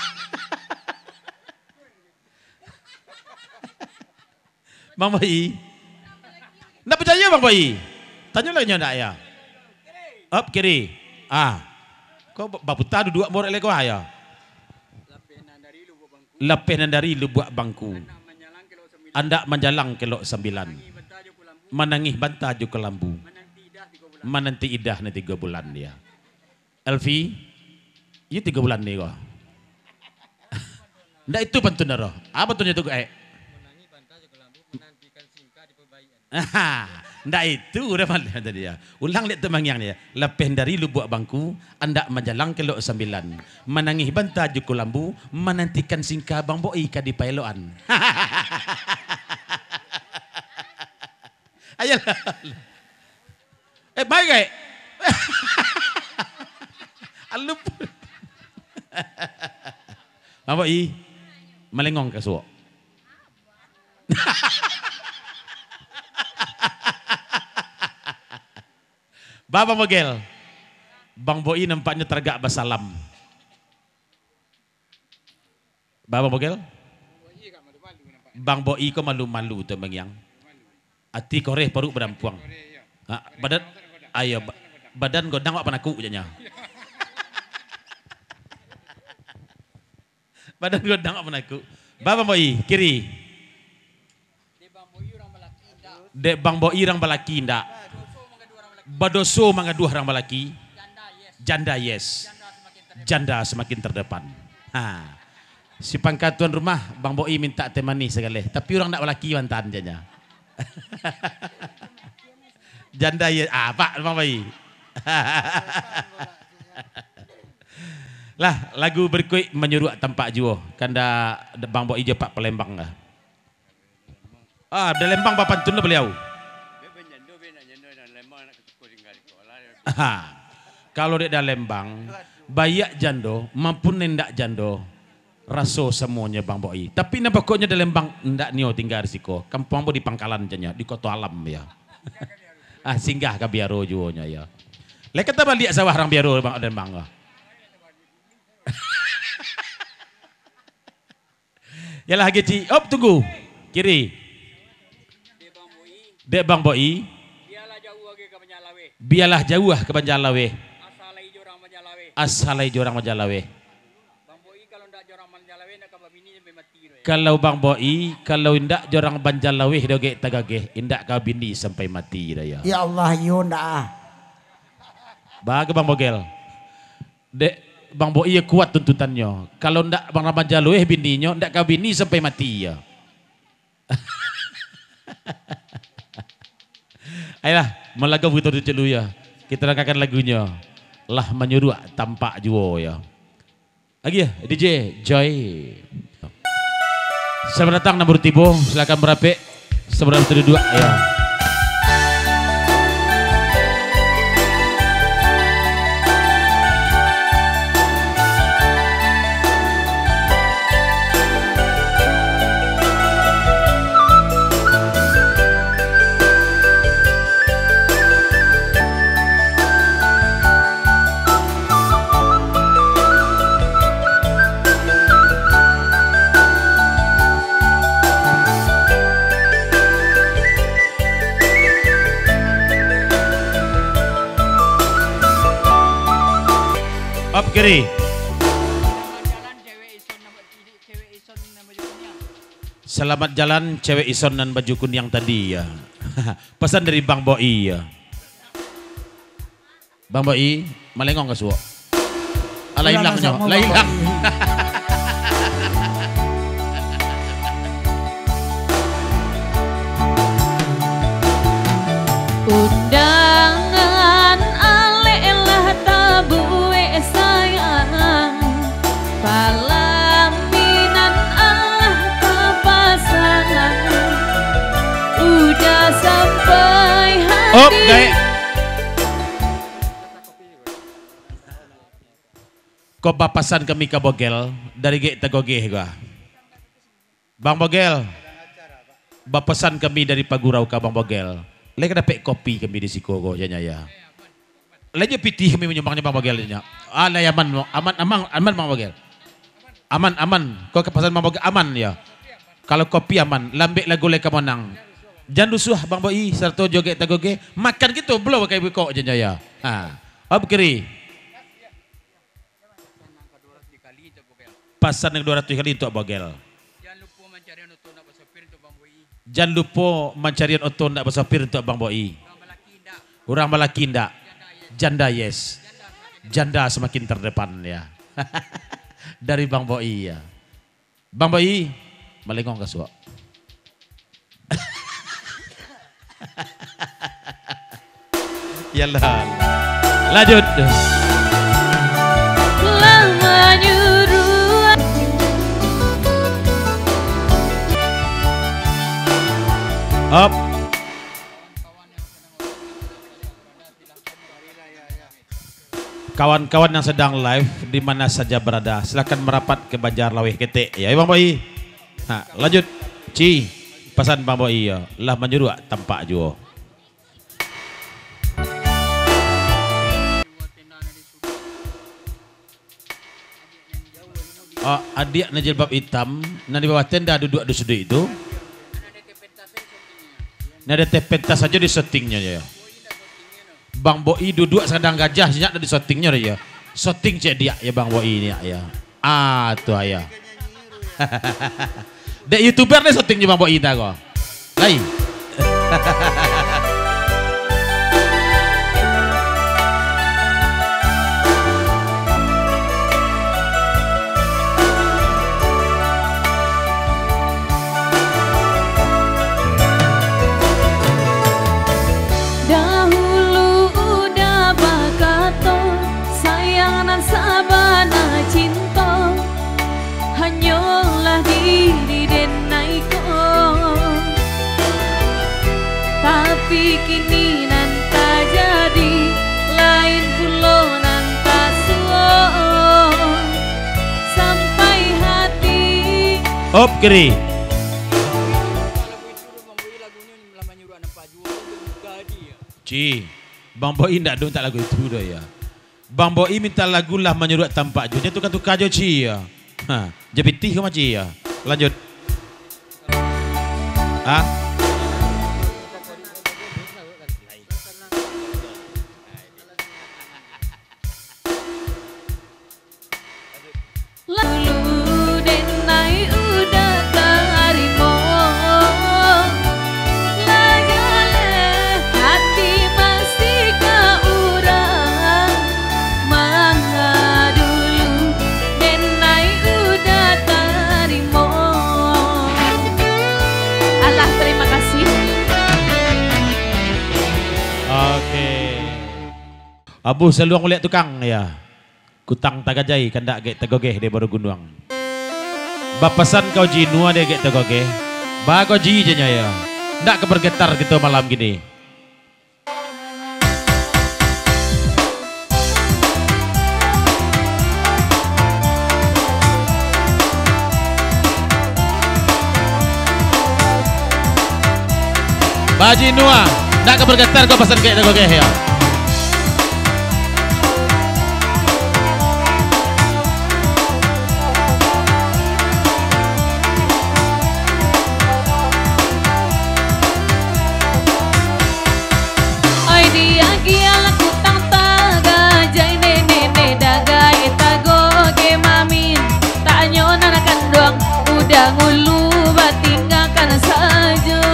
Bang Boi. Ndak picayo Bang Boi? Tanyo lah nyo ndak yo. Op kiri. Ah. Kok ba-, baputa duduak borek leko ayo. Lapeh nan dari lubuak bangku. Andak manjalang kelok sambilan. Manangih banta jo kalambu. Mananti idah nan tigo bulan dia. Elvi, iyo tigo bulan ni ko. Ndak itu pantun dah. Apa pantunnyo tu, eh? Ndak itu, udah malam tadi ya. Ulang dek tu mangiang dia. Lapeh dari lubuak bangku, andak manjalang kelok sambilan. Manangih banta jo kalambu, manantikan singka Bang Boi ka dipaelokan. Ayolah. Eh, baik, eh. Alup. Bang Boi, malengong ka suok. Ba, Bang Bogel. Bang Boi nampaknyo taragak basalam. Ba, Bang Bogel? Bang Boi ko malu-malu tu mangiang. Ati koreh paruik badampuang. Ha, badan, ayo, ba-, badan godang awak panakuk je nyo. Badan godang awak panakuk. Ba, Bang Boi, kiri. Dek Bang Boi urang balaki indak. Badoso mangaduah urang balaki. Janda yes. Janda semakin terdepan. Ha. Si pangka tuan rumah, Bang Boi mintak teh manih sagaleh. Tapi urang ndak balaki mantan, janya. Janda yes. Ah, Pak, Bang Boi. Lah, lagu berikuik Manyuruak Tampak Juo. Kanda Bang Boi jo Pak Palembang lah. Ah, Dalembang bapantun lah baliau. Aha. Kalau dek Dalembang, baiak jando, mampun indak jando, raso samuonyo Bang Boi. Tapi nan pokoknyo Dalembang indak nio tingga di siko. Kampuang ambo di Pangkalan, janyo, di Koto Alam, yo. Ah, singgah ka biaro juonyo, yo. Lai ka tabaliak sawah urang biaro, Bang, Dalembang ko. Yalah, Haji Cik. Op, tunggu. Kiri. Dek Bang Boi. Bialah jauah ka Banjar Laweh. Bialah jauah ka Banjar Laweh. Asa lai jo urang Banjar Laweh. Asa lai jo urang Banjar Laweh. Bang Boi, kalau ndak jo urang Banjar Laweh, ndak ka babini sampai mati doh, yo. Kalau Bang Boi, kalau indak jo urang Banjar Laweh doh gek tagageh, indak ka babini sampai mati doh, yo. Ya Allah, iyo ndak ah. Ba ka Bang Bogel. Dek Bang Boi kuat tuntutannyo. Kalau ndak Bang Ramadhan Jalueh bininyo, ndak ka bini sampai mati, yo. Ayolah, malagau kito dulu, yo. Kito dangakan lagunyo. Lah manyuruak tampak juo, yo. Lagi, yo, D J Joy. Selamat datang nan baru tibo, silakan barapek, selamat duduak, yo. Op kiri. Selamat jalan cewek ison nan baju kuniang tadi, yo. Pesan dari Bang Boi, yo. Bang Boi, malengong ka suok. Alah, ilang nyo, lah ilang. Undangan alek lah tabuek sayang, palaminan alah tapasang, udah sampai hati. Op, gaek. Ko bapasan kami ka Bogel, dari gek tagogeh ko. Bang Bogel, bapasan kami dari Pagurau ka Bang Bogel. Lai ka dapek kopi kami di siko ko, yo nyo, yo. Lai jo pitih kami manyumbang nyo Bang Bogel nyo. Ah, lai aman, aman, aman, aman Bang Bogel. Aman, aman. Ko ka pasan Bang Bogel, aman, yo. Kalau kopi aman, lambek lagu lai ka monang. Jan rusuah Bang Boi, sarato jo gek tagogeh. Makan kito, bulo pakai bukok, yo nyo, yo. Ha. Op kiri. Pasan nan kaduo ratuih kali untuak Bogel. Jan lupo mancarian oto ndak basopir untuak Bang Boi. Jan lupo mancarian oto ndak basopir untuak Bang Boi. Urang balaki ndak? Urang balaki ndak? Janda yes. Janda samakin terdepan, ya. Dari Bang Boi, ya. Bang Boi, malengong ka suok. Yalah. Lanjut. Lah manyuruah. Up. Kawan-kawan yang sedang live di mana saja berada, silakan merapat ke Banjar Laweh Ketek, ya, Bang Boi. Ha, lanjut. Ci, pasan Bang Boi, ya. Lah manyuruak tampak juo. Ah, adiak nan jilbab itam, nan di bawah tenda duduak di suduik tu. Nan di ateh pentas sajo di syutingnyo, ya. Bang Boi duduak sadang gajah, nyo dak di syutingnyo, ya. Syuting cek diak, ya, Bang Boi ni, ya. Ah, tu, ya. Dek youtuber ni syuting jo Bang Boi dah ko. Lai. Dahulu udah bakato, sayang nan sabana cinto, hanyolah diri denai ko. Tapi kini nan tajadi, lain pulo nan tasuo. Sampai hati. Op, kiri. Ci, Bang Boi ndak ado minta lagu itu doh, ya. Bang Boi minta lagu lah manyuruak tampak juo. Jan tuka-tuka jo, Ci, ya. Ha, jo pitih ko mah, Ci, ya. Lanjut. Ha? Lalu denai udah tarimo, lah jaleh hati masih ka urang. Mangga dulu denai udah tarimo. Alah, terima kasih. Oke. Abuh saluang ulek tukang, ya. Kutang tagajai kandak agek tagogeh di baru gunuang. Bapasan kau Ji Nua di agek tagogeh. Bagoji je nyo yo. Ndak ka bergetar kito malam kini. Baji Nua, ndak ka bergetar kau pasan kek tagogeh yo. Oi, diagiah lah kutang tagajai, nenek-nenek dagai tagogeh mamin. Tanyo nan kanduang, udah ngulu batinggakan sajo.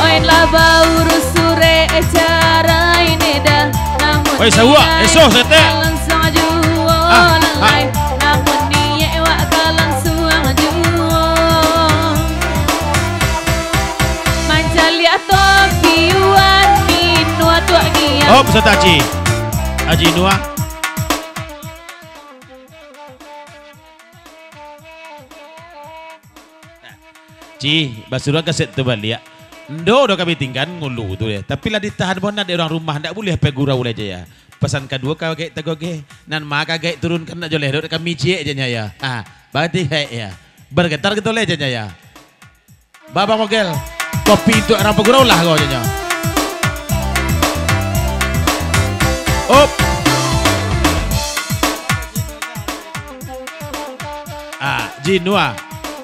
Oi, lah baurus surek carai ne dah, namun Oi, sawak, niai esoh setek. Ka langsuang juo Ah, ah. Lalai, namun niaik wak ka langsuang juo. Mancaliak topi wan minua tuak giang. Oh, peserta Haji. Haji Nua. Ci, basuruan kaset tu baliak. Ndo doh kami tinggan ngulu tu deh. Tapi lah ditahan bonat dek urang rumah, ndak buliah pai gurau lai, Jaya. Pasan kaduo ka gaek tagogeh, nan ma ka gaek turunkan nak joleh dok kami ciek je, Jaya. Ha, barati haek ya. Bergetar gitu lai, Jaya. Baba Mogel, kopi untuak urang pagurau lah ko, Jaya. Op. Ah, Jinua.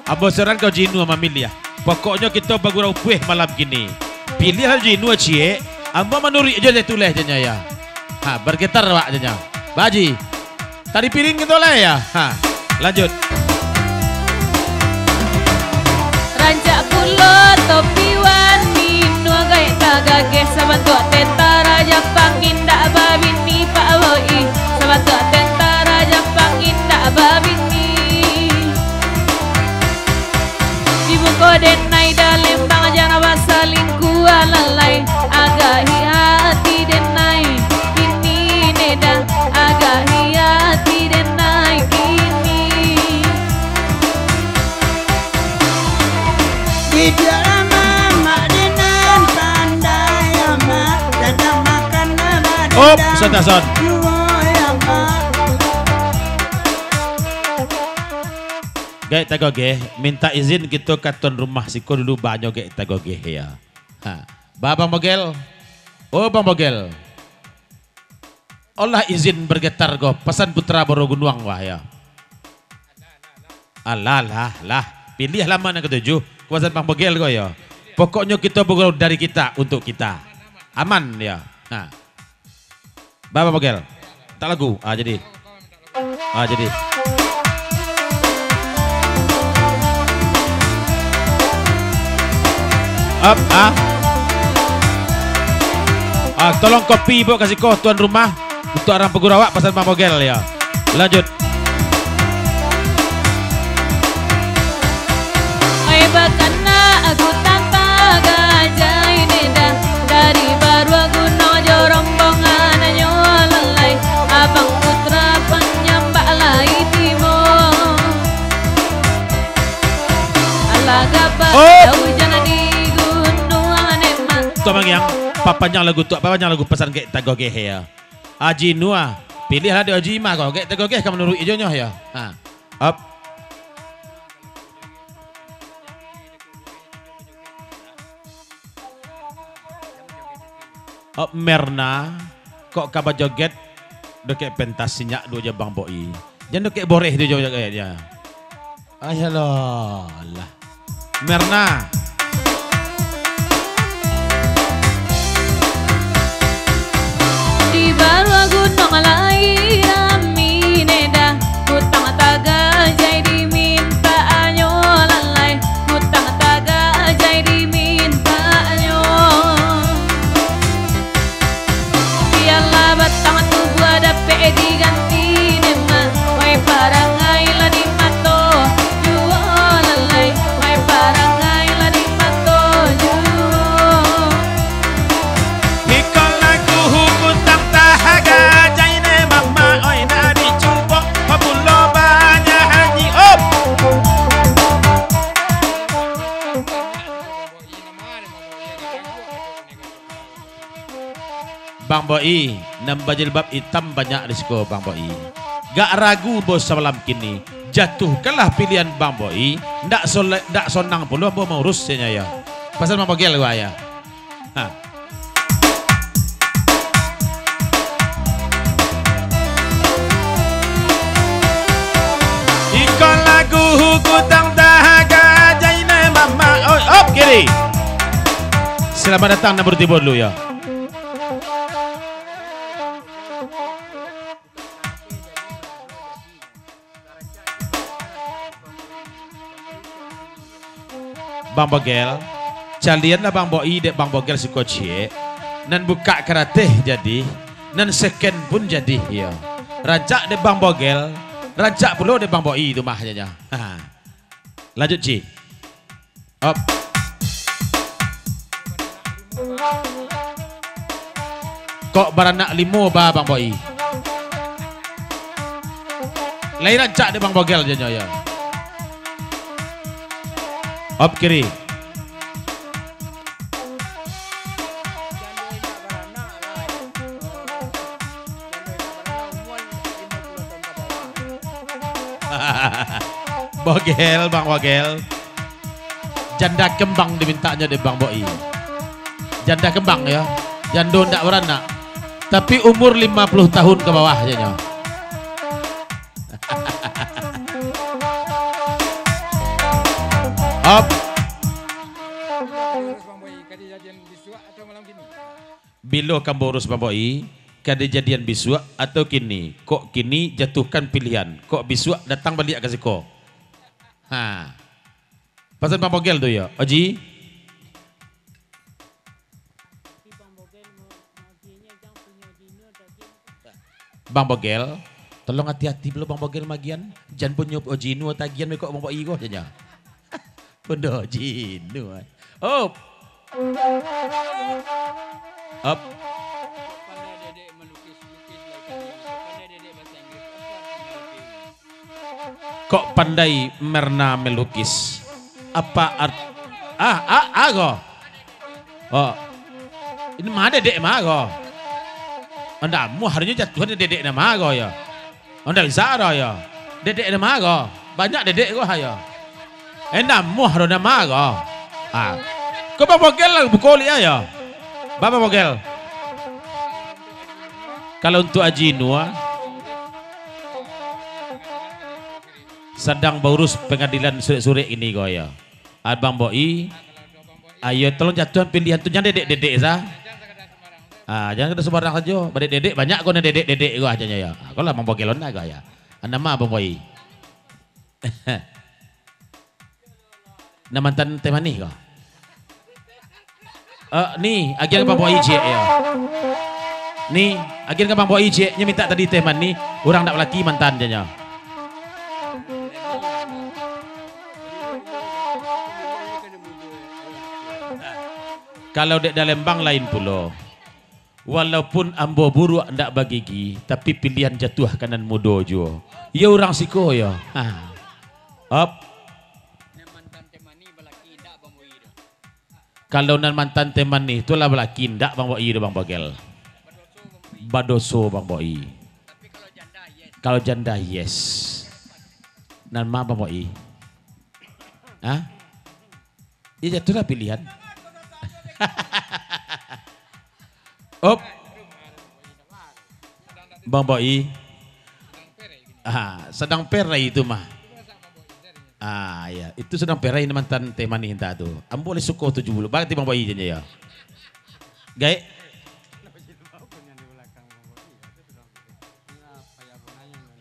Ambo saran kau Jinua mamiliah. Pokoknyo kito bagurau pueh malam kini. Piliahlah Jinua ciek, ambo manuruik jo deh tuleh, Janya, ya. Ha, bergetar awak, Janya. Baji. Tadi piring kito lah yo. Ha, lanjut. Rancak pulo topi wan minua gaek tagageh, sabantuak tentara Japang indak babini, Pak Boi. Sabantuak tentara Japang indak babini. Di muko denai dalem bang, jan basalingkuah lalai. Agak hati denai, ini neda. Agak hati denai kini. Bidiak mamak dinan pandai amat, dadang makan badan. Op, santai, Son. Juo amat. Gaek tagageh, minta izin kito ka tuan rumah siko dulu, banyo gaek tagageh yo. Ha. Ba Bang Bogel. Oh, Bang Bogel. Olah izin bergetar ko, pasan Putra Borogunuang wah yo. Alah, lah, lah. Piliah lamo nan katuju. Kuasan Bang Bogel ko yo. Pokoknyo kito bagurau dari kita untuk kita. Aman yo. Ha. Ba Bang Bogel. Tak lagu. Ah, jadi. Ah, jadi. Up, ah. Ah, tolong kopi buek ka siko tuan rumah. Untuak arang pagurau awak pasan Bang Bogel yo. Lanjut. Oi, bakanak aku tantang gajai neda, dari Baruah Gunung jo rombongan nyo lalai, Abang Putra panyambak lai tibo. Alah gabah Oh. Ujan di gunung Nemak. Tuan Mangiang, papanjang lagu tu, papanjang lagu pasan gaek tagageh yo. Aji Nuah, piliahlah dek Aji Imah ko, gaek tagageh ka manuruik ijonyo yo. Ha. Up. Up, Merna, kok ka bajoget dokek pentas sinyak duo jo Bang Boi. Jan dokek boreh duo jo joget yo. Ayalah, alah. Merna. Di Baruah Gunung lai rami neda, kutang tagajai dimintaknyo lalai, kutang tagajai dimintaknyo. Bialah batang tubuah dapek diganti Nemak, wai parangai lah di mato juo lalai, wai parangai lah di mato juo. Iko lagu kutang tagajai Nemak, oi, nak dicubo, pabulo banyak hanyi, op. Bang Boi, nan bajilbab itam banyak di siko, Bang Boi. Gak ragu bo samalam kini, jatuhkanlah pilihan Bang Boi, ndak sole-, ndak sonang pulo bo maurus, yo nyo yo. Pasan Bang Bogel gua yo. Ha. Iko lagu kutang tagajai Nemak, oi, op, kiri. Selamat datang, nan baru tibo dulu yo. Bang Bogel, calianlah Bang Boi dek Bang Bogel siko ciek, nan bukak karateh jadi, nan seken pun jadi, iyo. Rancak dek Bang Bogel, rancak pulo dek Bang Boi tu mah, nyo. Ha. Lanjut, Ci. Op. Kok baranak limo ba Bang Boi. Lai rancak dek Bang Bogel jo nyo yo. Op kiri. Bogel, Bang Bogel. Janda kembang dimintaknyo dek Bang Boi. Janda kembang yo. Jando ndak baranak. Tapi umur lima puluh tahun ka bawah je nyo. Op. Bilo ka ambo urus Bang Boi, Ka dijadian bisuak atau kini? Kok kini jatuhkan pilihan, kok bisuak datang baliak ka siko. Ha. Pasan Bang Bogel tu yo, Oji. Bang Bogel, tolong ati-ati pulo Bang Bogel magian. Jan punyo Oji Inua tagian meko Bang Boi ko, janyo. Punyo Oji Inua. Op. Op. Kok pandai Merna melukis? Apa art-, ah, ah, ah, ko? Oh. Ini ma dedek ma ko? Ndak amuah harunyo jatuahan dedek na ma ko yo? Ndak bisa ado yo. Dedek na ma ko? Banyak dedek ko ha yo. Eh, ndak amuah ado na ma ko? Ah. Ko Bang Bogel lah buko liak yo. Ba Bang Bogel. Kalau untuk Aji Inua, sadang baurus pangadilan surek-surek ini ko yo. Abang Boi, ayo tolong jatuahan pilihan tu, jan dedek-dedek sa. Ah, jan kada sembarang sajo. Badedek-dedek banyak ko nan dedek-dedek ko ajanyo yo. Ah, ko lah Bang Bogel ona ko yo. Nama Abang Boi? Nan mantan teh manih ko? Eh, ni, agian ka Bang Boi ciek yo. Ni, agian ka Bang Boi ciek, nyo mintak tadi teh manih, urang ndak balaki mantan, janyo. Kalau dek Dalembang lain pulo. Walaupun ambo buruak ndak bagigi, tapi pilihan jatuah ka nan mudo juo. Iyo urang siko yo. Ha. Op. Kalau nan mantan teh manih tu lah balaki, ndak Bang Boi tu, Bang Bogel. Badoso Bang Boi. Kalau janda, yes. Nan ma Bang Boi? Hah? Ya, jatuahlah pilihan. Op. Bang Boi. Ah, sadang perai itu mah. Ah, ya. Itu sadang perai mantan teh manih entah tu. Ambo lai suko tujuah puluah. Berarti Bang Boi je ya. Gaek.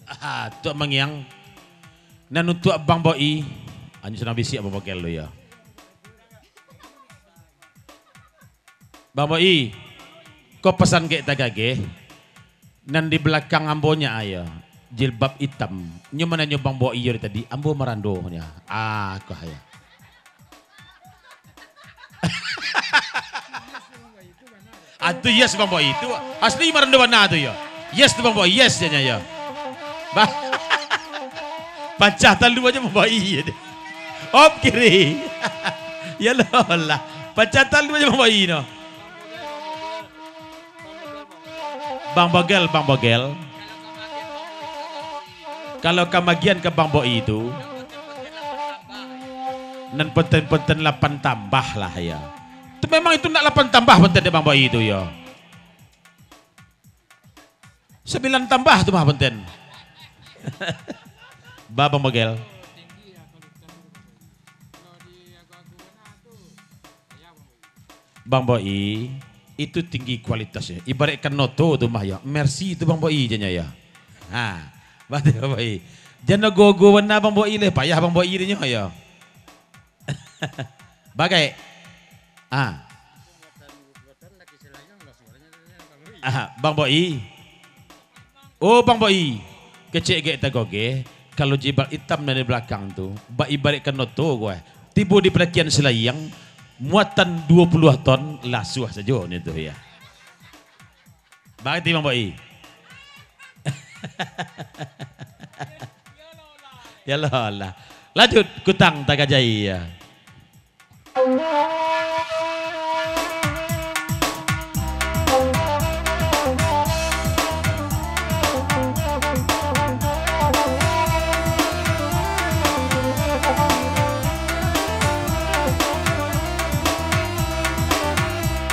Ah, Tuak Mangiang. Nan untuak Bang Boi. Anyo sadang bisiak Bang Bogel tu ya. Bang Boi, ko pasan kek tagageh, nan di balakang ambo nyo ayo, jilbab itam. Nyo mananyo Bang Boi iyo dari tadi, ambo marando nyo. Ah, ko ayo. Ah, tu yes Bang Boi, tu asli marando bana tu yo. Yes tu Bang Boi, yes nyo yo. Ba-, pacah talu ajo Bang Boi. Op kiri. Ya lah. Pacah talu ajo Bang Boi no. Bang Bogel, Bang Bogel. Kalau ka magian ka Bang Boi tu, nan ponten-ponten lapan tambah lah ya. Tu memang itu nak lapan tambah ponten dek Bang Boi tu ya. Sambilan tambah tu mah ponten. Ba Bang Bogel. Bang Boi, itu tinggi kualitasnyo. Ibaratkan noto tu mah yo. Mercy tu Bang Boi janyo yo. Ha, batua Bang Boi. Jan ogo-ogo bana Bang Boi leh, payah Bang Boi dinyo yo. Bagai. Ah. Ah, Bang Boi. Oh, Bang Boi. Kecek gek tagogeh, kalau jilbab itam nan di balakang tu, bak ibaratkan noto ko eh. Tibo di padakian Silayang, muatan duo puluah ton, lasuah sajo ni tu ya. Barati Bang Boi. Ya Allah, Allah. Lanjut, kutang tagajai ya.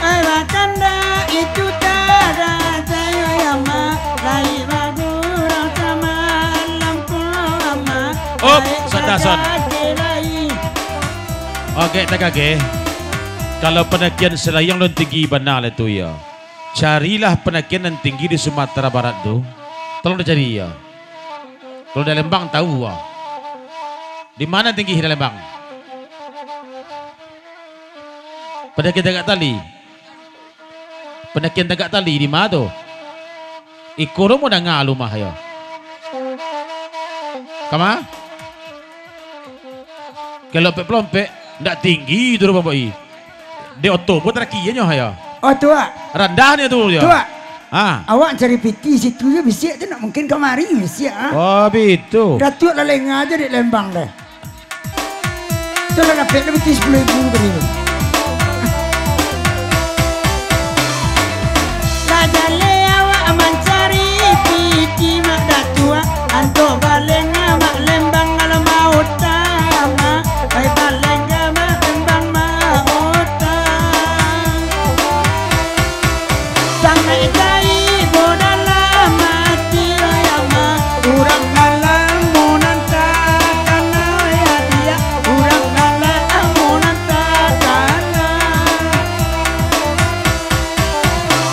Ai, bakanda itu tada sayo yama, lai bagurau samalam ko ama. Op, lai sadasan. Tagageh lai. Oke, tagageh. Kalau padakian Silayang lun tinggi bana lah tu, ya. Carilah pandakian nan tinggi di Sumatera Barat tu. Tolong dicari, ya. Kalau di Lembang tahu, ah. Di mana tinggi di Lembang? Pandakian Tagak Tali. Pandakian Tagak Tali di ma tu? Iko rumah danga rumah yo. Kama? Kalau pek pelompek, ndak tinggi tu rumah boi. Di oto pun tarakianyo yo. Oh, tuak. Randah ni tu yo. Tuak. Ha. Awak cari piti situ je bisiak tu, nak mungkin kamari bisiak, ha? Oh, bitu. Datuak lah lengah je di Lembang deh. Tu lah dapek lah piti sapuluah ribu tadi tu. Lah jaleh awak mancari piti, Mak Datuak, antok balengah Mak Lembang alam maota, Mak. Ai balengah Mak Lembang maota. Sangaik jaibo dalam ati, ya Allah. Urang alam munanta kana, ya dia. Urang alam munanta kana.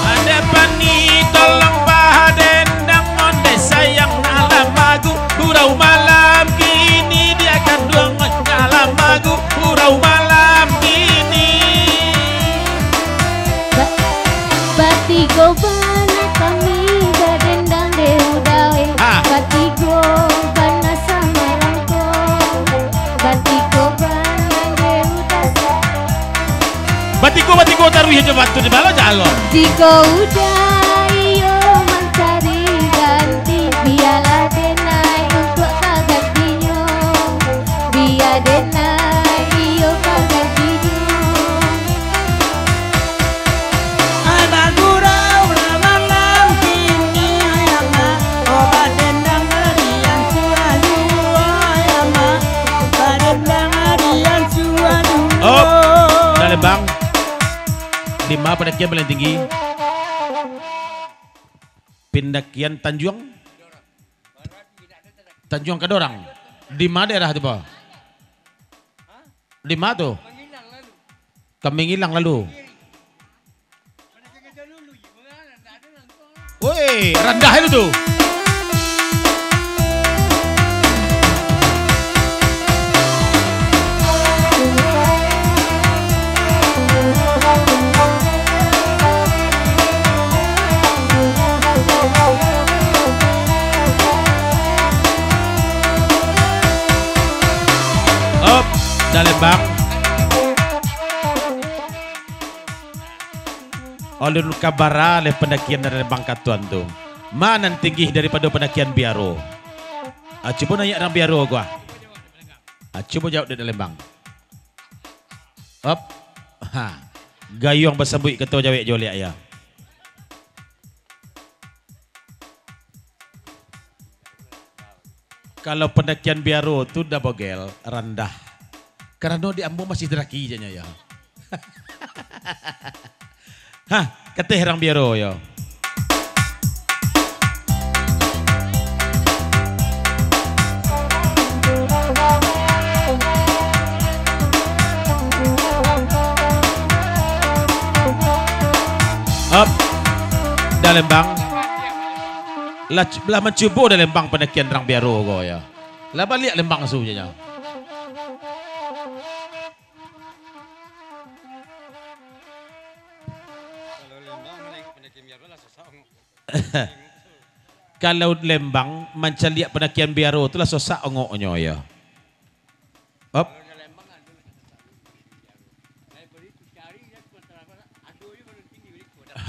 Ade pani tolong padendang, onde sayang nak lamagu. Urau malam kini dia kanduang nak lamagu. Urau malam kini. Ba-, batigo bana kami badendang dek uda e. Ha. Batigo bana samarangko. Batigo bana dek uda sa- Batigo, batigo taruih jo bantu di bala jalo. Jiko uda iyo mancari ganti, bialah denai untuak ka gantinyo. Bia denai iyo ka gantinyo. Ai bagurau lah malam kini, ai ama, obat dendang arian sualu, ai ama, obat dendang arian sualu. Op, dah Lembang. Di ma pandakian paling tinggi? Pandakian Tanjuang? Tanjuang Kadorang. Di ma daerah tu, Pak? Di ma tu? Kambing ilang lalu. Woi, randah itu tu. Op, dah Lembang. Ulun ka bara leh pandakian dari Lembang ka tuan tu. Ma nan tinggi daripado pandakian Biaro? Ah, cubo naiak rang Biaro ko ah. Ah, cubo jawab dek Lembang. Op. Ha. Gayuang basambuik kato jawek jo liak ya. Kalau pandakian Biaro tu dah bagel, randah. Karano di ambo masih daraki, jaknyo, yo. Hah, kateh rang Biaro, yo. Hop. Dah Lembang. Lah, lah mancubo dah Lembang pandakian rang Biaro ko, yo. Lah baliak Lembang su je nyo. Kalau Lembang mancaliak pandakian Biaro tu lah sosak ongoknyo, yo. Hop.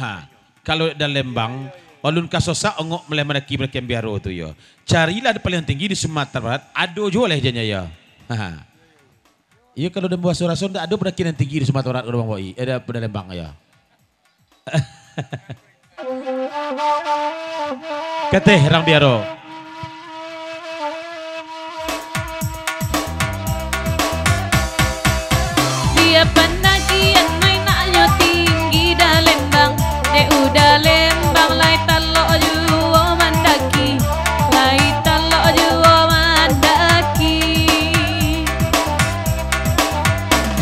Ha, kalau dari Lembang, alun ka sosak ongok maleh mandaki pandakian Biaro tu, yo. Carilah di paling tinggi di Sumatera Barat, ado juo lah ijanyo, yo. Ha. Iyo, kalau di baso raso ndak ado pandakian nan tinggi di Sumatera Barat, kalau Bang Boi, eh, di, di Lembang, yo. Kateh rang Biaro. Dia pandakian mainaknyo tinggi dah Lembang, dek udah Lembang lai talok juo mandaki, lai talok juo mandaki.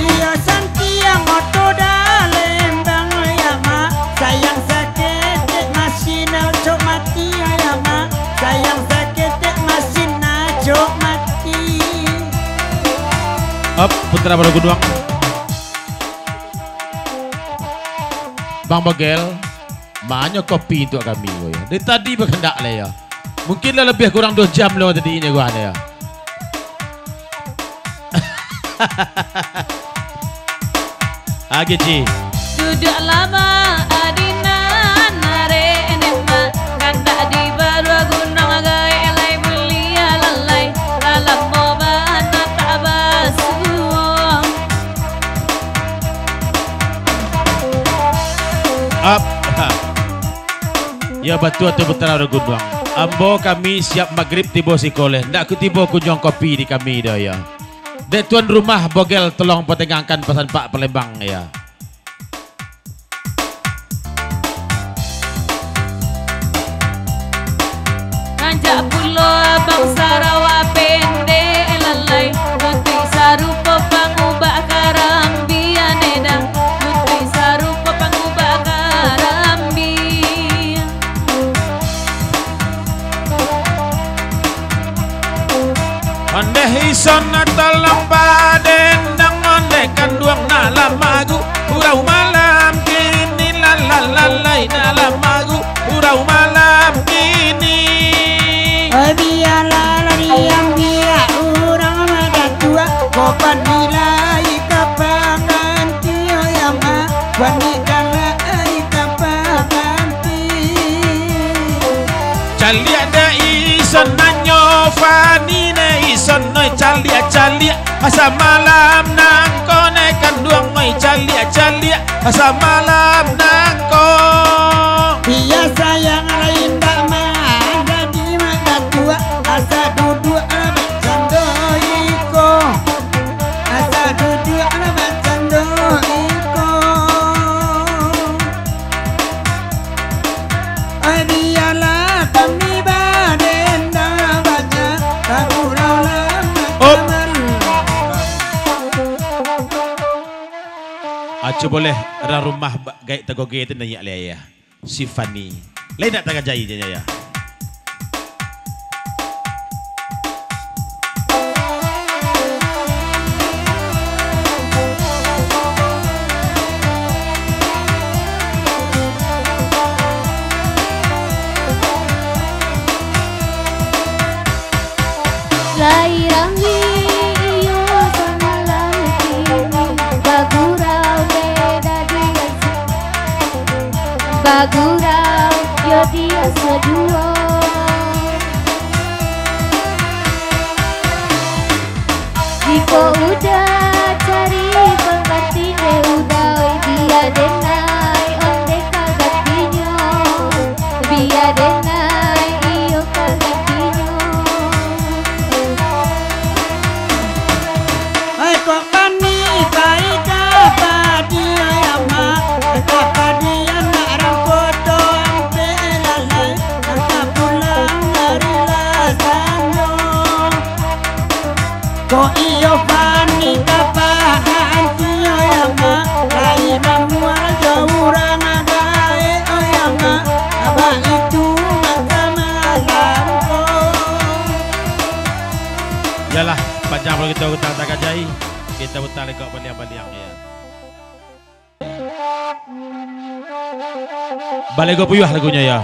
Iyo santiang oto dah Lembang, yo, Mak. Sayang sakeh Putra Baru Gunuang. Bang Bogel, manyo kopi untuak kami ko, yo. Dari tadi bakandak lai, yo. Mungkin lah labiah kurang duo jam lo tadi inyo guah, yo. Agak, Ci. Duduak lama adinan arek enek mah, kandak di Baru Gunuang gaek lai buliah lalai, lalamo bana tak basuo. Ap. Ha. Yo, batua tu, Putra Baru Gunuang. Ambo kami siap magrib tibo siko lai. Ndak ka tibo kunjuang kopi di kami doh, yo. Dek tuan rumah Bogel, tolong patangahkan pasan Pak Palembang, yo. Rancak pulo Abang Sarawak Pendek lalai, lutuik sarupo pangubak karambia, Neda, lutuik sarupo pangubak karambia. Ondeh ison nak tolong padendang, ondeh kanduang nak lamagu, urau malam kini, la, la, la, lai nak lamagu, urau malam kini. Oi, bialah lah diam, biak urang madatua, ko panilah ika panganti, oi ama, panilah ika panganti. Caliak dek ison nanyo Fani ne ison, oi, caliak-caliak, asa malam nangko ne kanduang, oi, caliak-caliak, asa malam nangko. Biaso yang lain dak manjadi madatua, asa duduak lah bacando iko, asa duduak lah bacando iko. Ai, bialah kami badendang banyak, tak gurau lah. Op. Kamari. Ah, cubo leh, urang rumah ba-, gaek tagoge tu naiak leh, yo. Si Fani. Lai nak tagajai je, yo. Lai rami iyo samalam kini, bagurau beda di bagurau, yo di aso juo. Jikok udah cari pangganti, eh, udah, oi, bia den ai, ondeh ka gantinyo. Bia den ai, iyo ka gantinyo. Ai, kok Fani pai ka padi, ai ama, ka padi anak rang koto ampek lalai, ka pulang ari lah sanyo. Kok iyo Fani ka pahanti, ai ama, lai mamual jo urang gaek, ai ama, baitu masa malam ko. Yalah, panjang pulo kito utang tagajai. Kito utang lekok baliang-baliang, yo. Balego puyuah lagunyo, yo.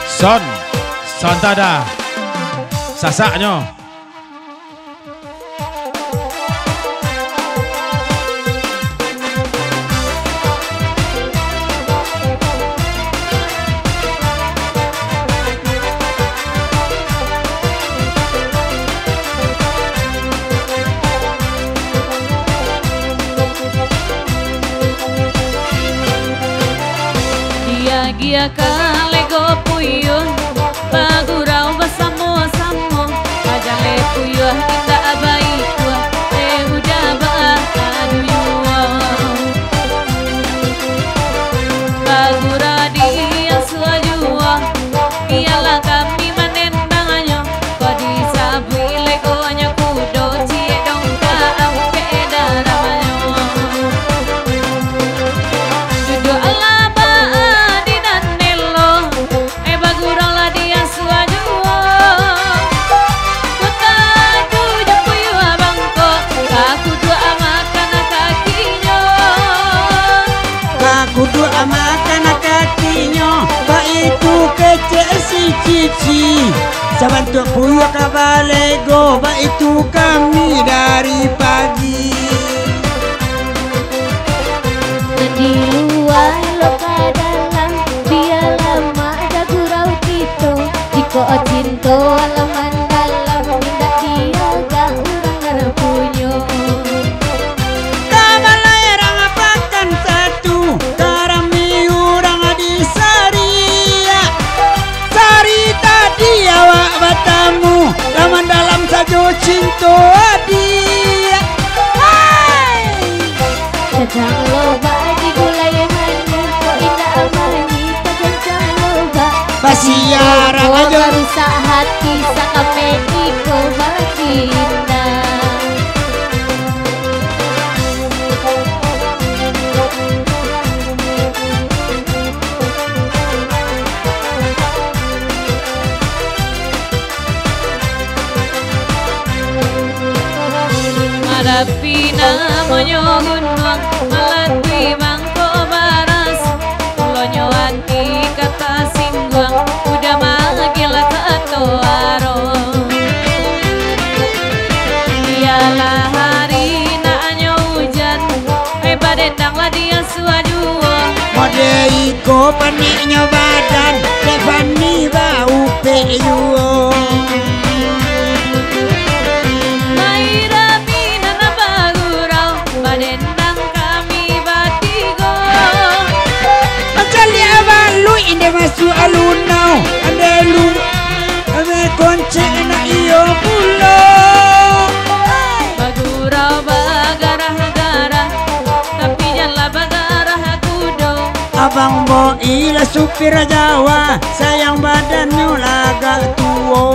Son, son tada. Sasaknyo. Diagiah ka lego puyuah, bagurau basamo-samo, bajaleh puyuah indak baituah, eh, udah baaduyuah. Bagurau di asuah juo, bialah kami manendangnyo, kok disabuik legonyo kudo, ciek dongka ampek daramanyo. Duduaklah baadinan elo, eh, baguraulah di asuah juo. Kecek si Cici, sabantuak puyuah ka balego, baitu kami dari pagi. Nan di lua lo ka dalam, bia lamak jo gurau kito. Jikok cinto alah mandalam, indak diagak urang nan punyo. Ka balai urang Pakan Satu, ka rami urang di Sariak. Sari tadi awak batamu, laman dalam sajo cinto adiak. Hai! Kacang lobak digulai manih, kok indak manih, kacang lobak. Basiaran ajo. Barusak hati, sakame iko bacinta. Marapi namonyo gunuang, malatui mangko baras. Ulonyo ati ka tasingguang, udah magilah kato aro. Bialah ari naknyo ujan, ai badendanglah di asuah juo. Mode iko paneknyo badan, dek Fani baupek juo. Lai rami nan bagurau, badendang kami batigo. Mancaliak baluik indak masuak alunau, ande lu, ande koncek nak iyo pulo. Bagurau bagarah-garah, tapi janlah bagarah kudo. Abang Boi lah supir Jawa, sayang badannyo lah agak tuo.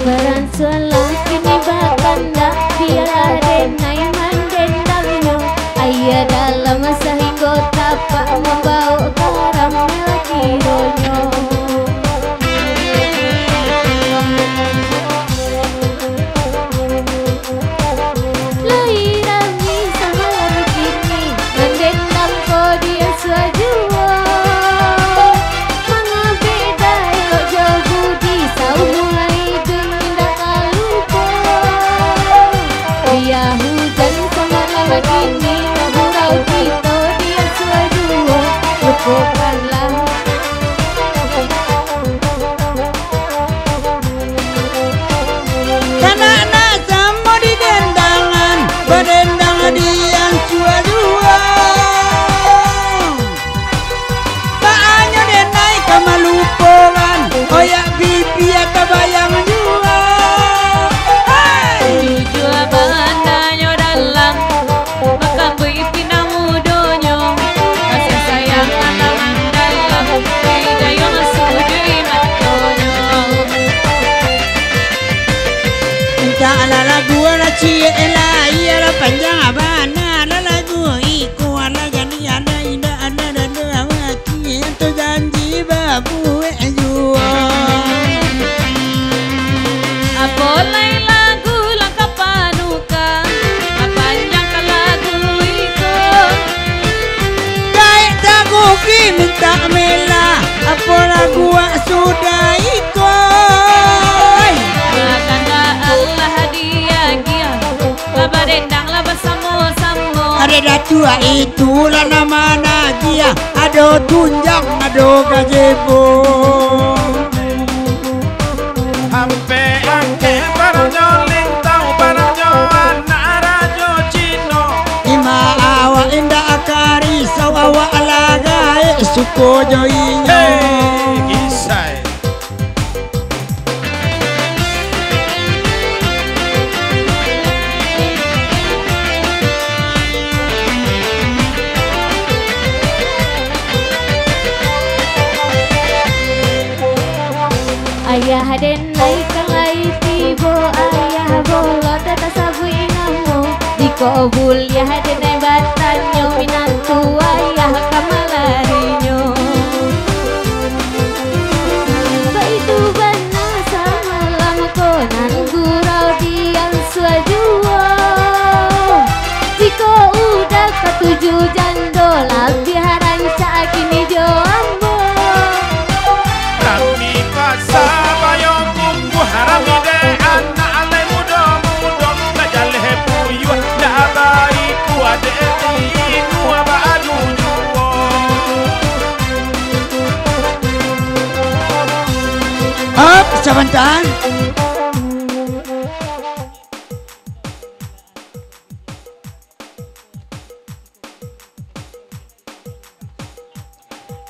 Baransuanlah kini bakandak, bialah denai mandendamnyo. Aia dalam sahinggo tapak, mambaok karamel kironyo. Lai rami samalam kini, mandendam ko di asuah juo. Mangabek dayok jo budi, saumua iduik indak ka lupo. Bia hujan samalam kini, gurau kito di asuah juo, lupokanlah. Kanak-kanak samo di dendangan, badendang di asuah juo. Baanyo denai ka malupoan, oyak bibia tabayang juo. Hai! Jujua bananyo dalam, makambuik pinang mudonyo, kasih sayang anak mandalam, dari dayuang sujuik matonyo. Mintak alah lagu alah ciek lah, iyolah panjang bana lah lagu iko alah jadi ada indak ada dado awak ciek tu janji babuek juo. Apo lai lagu langkah panuka, apanjangkan lagu iko. Gaek tagugi mintak mela, apo lagu wak sudah iko. Makanlah alah diagiah, lah badendang lah basamo-samo. Ado datuak itulah nan managiah, ado tunjang, ado gajebo. Ampek angkek baranyo lintau, baranyo anak rajo Cino. Ima awak indak ka risau, awak lah gaek suko jo inyo. Hei, kisai. Ayah den lai kan lai tibo, ayah bolon dah tasabuik namo. Jikok buliah den lai batanyo, minantu ayah ka malarinyo. Op, sabanta.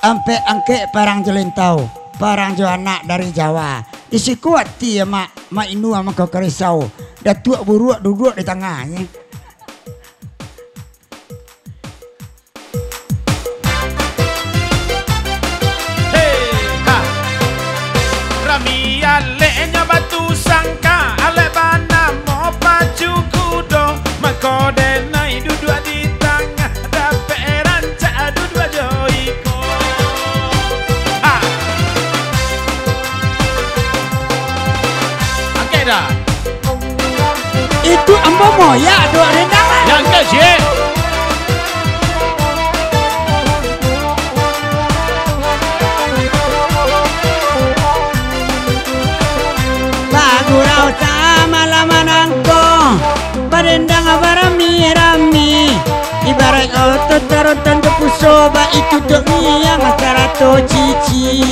Ampek angkek parang jo lintau, parang jo anak dari Jawa. Di siko ati amak, mak inua mangko karisau. Datuak buruak duduak di tangahnyo. Hei, ha. Rami aleknyo batu sangka, alek banamo pacu kudo, mako denai duduak di tangah, dapek rancak duduak jo iko. Ha. Angkek dah. Itu ambo moyak duduak rendang lah. Yang kecil. Bagurau samalam manangko, badendang barami-rami. Ibaraik oto taronton jo puso, baitu tu miang sarato cici.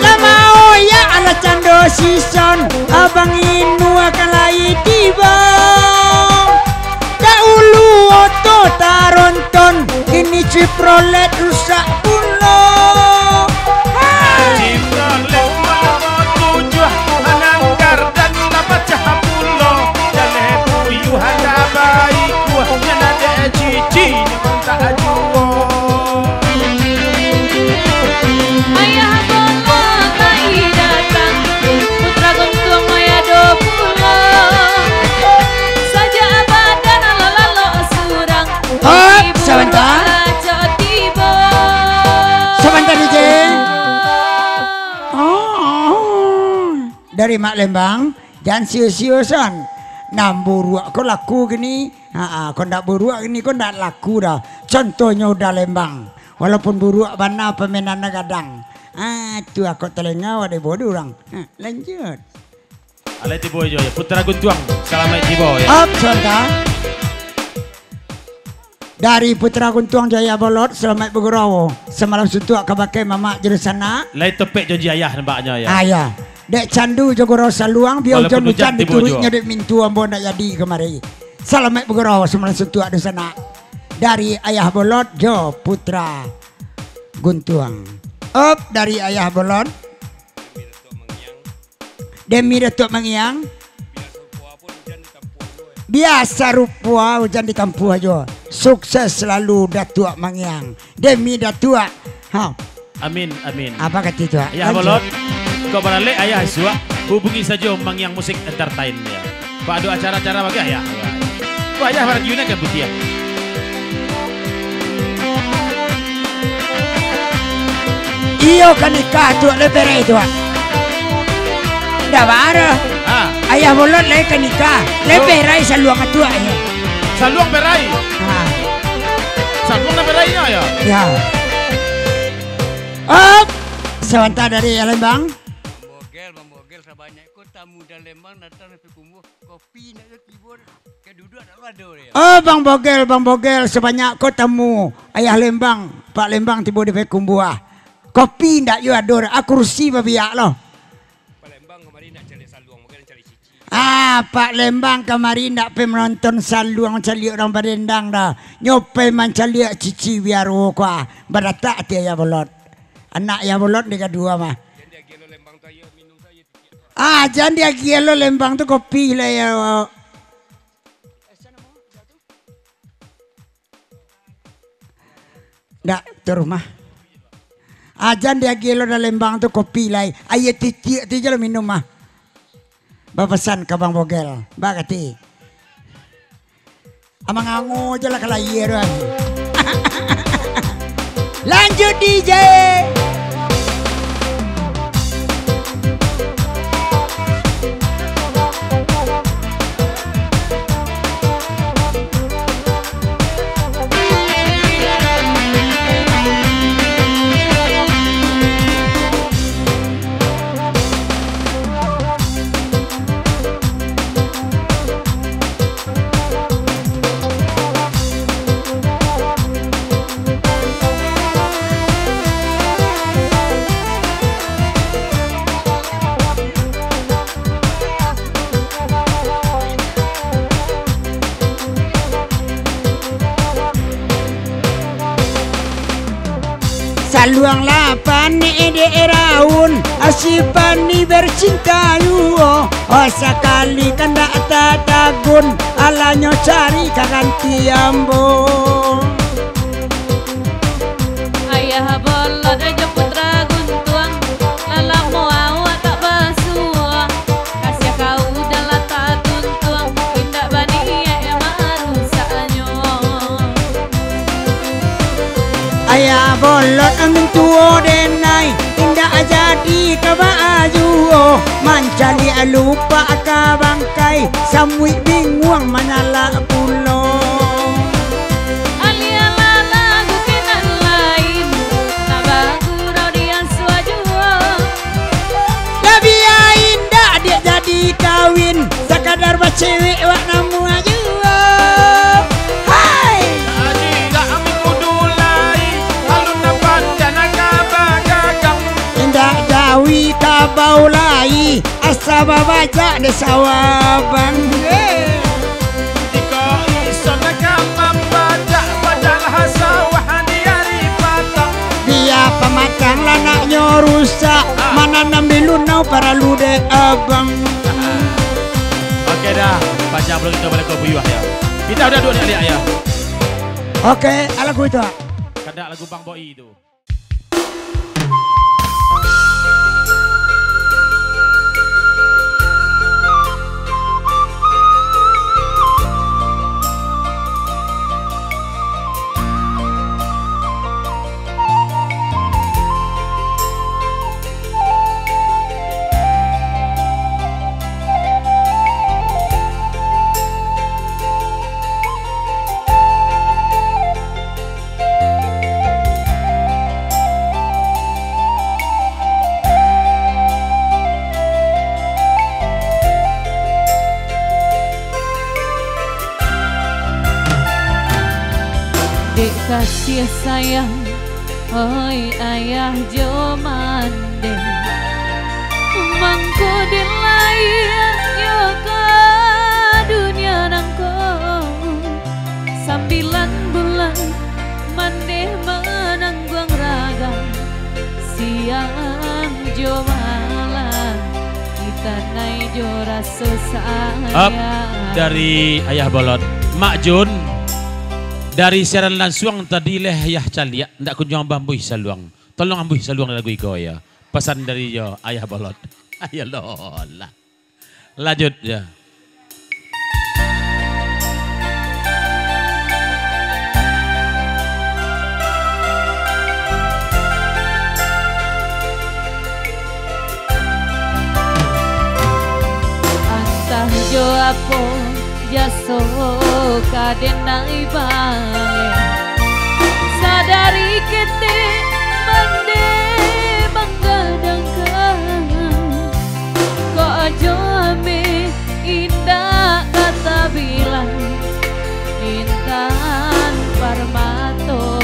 Lah maoyak alah cando sison, abang inua ka lai tibo. Daulu oto taronton, kini Chevrolet rusak pulo. Hai. Chevrolet mano tujuah, manangkar dan tapacah pulo. Jaleh buyuah hanya baikua, nan ado cicinyo tak juo. Ayah Bolot lai datang, Putra Guntuang lai ado pulo. Sajak badan lalok surang, hop, sabanta. Acok tibo. Sabanta, D J. Oh, dari Mak Lembang, jan sio-sio san. Nan buruak ko laku kini. Ha, ko ndak buruak kini, ko ndak laku dah. Contohnyo udah Lembang. Walaupun buruak bana pamenannyo gadang. Ah, tu ako talengau ado bodoh urang. Ha, lanjut. Alai tibo jo, ya. Putra Guntuang, salamaik tibo, ya. Up, sabanta. Dari Putra Guntuang jo Ayah Bolot, salamaik bagurau. Samalam suntuak ka bakeh mamak jo dunsanak. Lai topek janji ayah nambaknyo, ya. Ah, ya. Dek candu jo gurau saluang, bia ujan-ujan tibo juo. Walaupun ujan dituruiknyo dek mintu ambo ndak jadi kamari. Salamaik bagurau, samalam suntuak dunsanak. Dari Ayah Bolot jo Putra Guntuang. Up, dari Ayah Bolot. Demi Datuak Mangiang. Biasa rupo ujan ditampuah juo. Sukses selalu Datuak Mangiang. Demi Datuak. Ha. Amin, amin. Apa kata tu, ah? Ayah Bolot, kok baralek ayah isuak, hubungi sajo Mangiang Musik Entertain, ya. Kok ado acara-acara bagai, ya. Wah, ayah baralek unit kan putiah. Iyo ka nikah tu, leberai tu, ah. Ndak bara. Ah. Ayah Bolot lai ka nikah. Leberai saluang tu, ah, iyo. Saluang berai. Ah. Saluang nan berainyo, ya? Ya. Op, sabanta dari Lembang. Bang Bogel, Bang Bogel, sabanyak ko tamu dari Lembang datang dari Payakumbuah, kopi ndak ado tibo, ka duduak ndak ado dia. Oh, Bang Bogel, Bang Bogel, sabanyak ko tamu Ayah Lembang, Pak Lembang tibo di Payakumbuah. Kopi ndak yo ado, ah, kursi babiak lo. Palembang kamari ndak cari saluang, mungkin cari cici. Ah, Pak Lembang kamari ndak pai manonton saluang mancaliak urang badendang doh. Nyo pai mancaliak cici biaro ko ah. Badatak ati Ayah Bolot. Anak Ayah Bolot ni kadua mah. Jan diagiah lo Lembang tu, ayo minum sajo. Ah, jan diagiah lo Lembang tu kopi lah yo. Ndak, taruih mah. Ah, jan diagiah lo dari Lembang tu kopi lai. Aia titiak tu jo lo minum mah. Bapasan ka Bang Bogel. Bakati. Amang ango jo lah ka lahia tu kan. Lanjut, D J. Aluang lah panek dek raun, si bani bercinta juo. Oh, sakali kandak tatagun, alanyo cari ka ganti ambo. Ayah Bolot jo Putra Guntuang, lah lamo awak tak basuo. Kasiah kau dah lah tatuntuang, indak baniaik marusaknyo. Ayah Bolot mintuo denai, indak jadi ka baa juo, mancaliak lupak ka bangkai, samuik binguang manyalak pulo. Alialah lagu kek nan lain, nak bagurau di ansua juo. Labiah indak dek jadi kawin, sakadar bacewek wak namuah juo. Hai! Jadi dak minggu dulai, alun nampak jan ka bagagang. Indak jawi kabau lai, asa babajak di sawah bang. Jika isan ka mambajak, bajaklah sawah di ari patang. Bia pamatang lanaknyo rusak, ah, mananam di lunau paralu dek abang. Oke dah, panjang pulo kito baliak ka buyuah yo. Kito udah duo ni aliak yo. Oke, lagu itu, ah. Kandak lagu Bang Boi tu. Dek kasiah sayang, oi ayah jo mandeh, mangko dilahia nyo ka dunia nangko. Sambilan bulan mandeh manangguang ragang, siang jo malam ditanai jo raso sayang. Up, dari Ayah Bolot. Mak Jun, dari siaran lansuang tadi leh Ayah caliak, ndak kunjuang ambuih saluang. Tolong ambuih saluang lagu iko yo. Pasan dari yo Ayah Bolot. Ayo lo lah. Lanjut, ya. Antah jo apo jaso ka denai baleh, sadari ketek mandeh manggadangkan. Kok jo ameh indak ka tabilang, intan parmato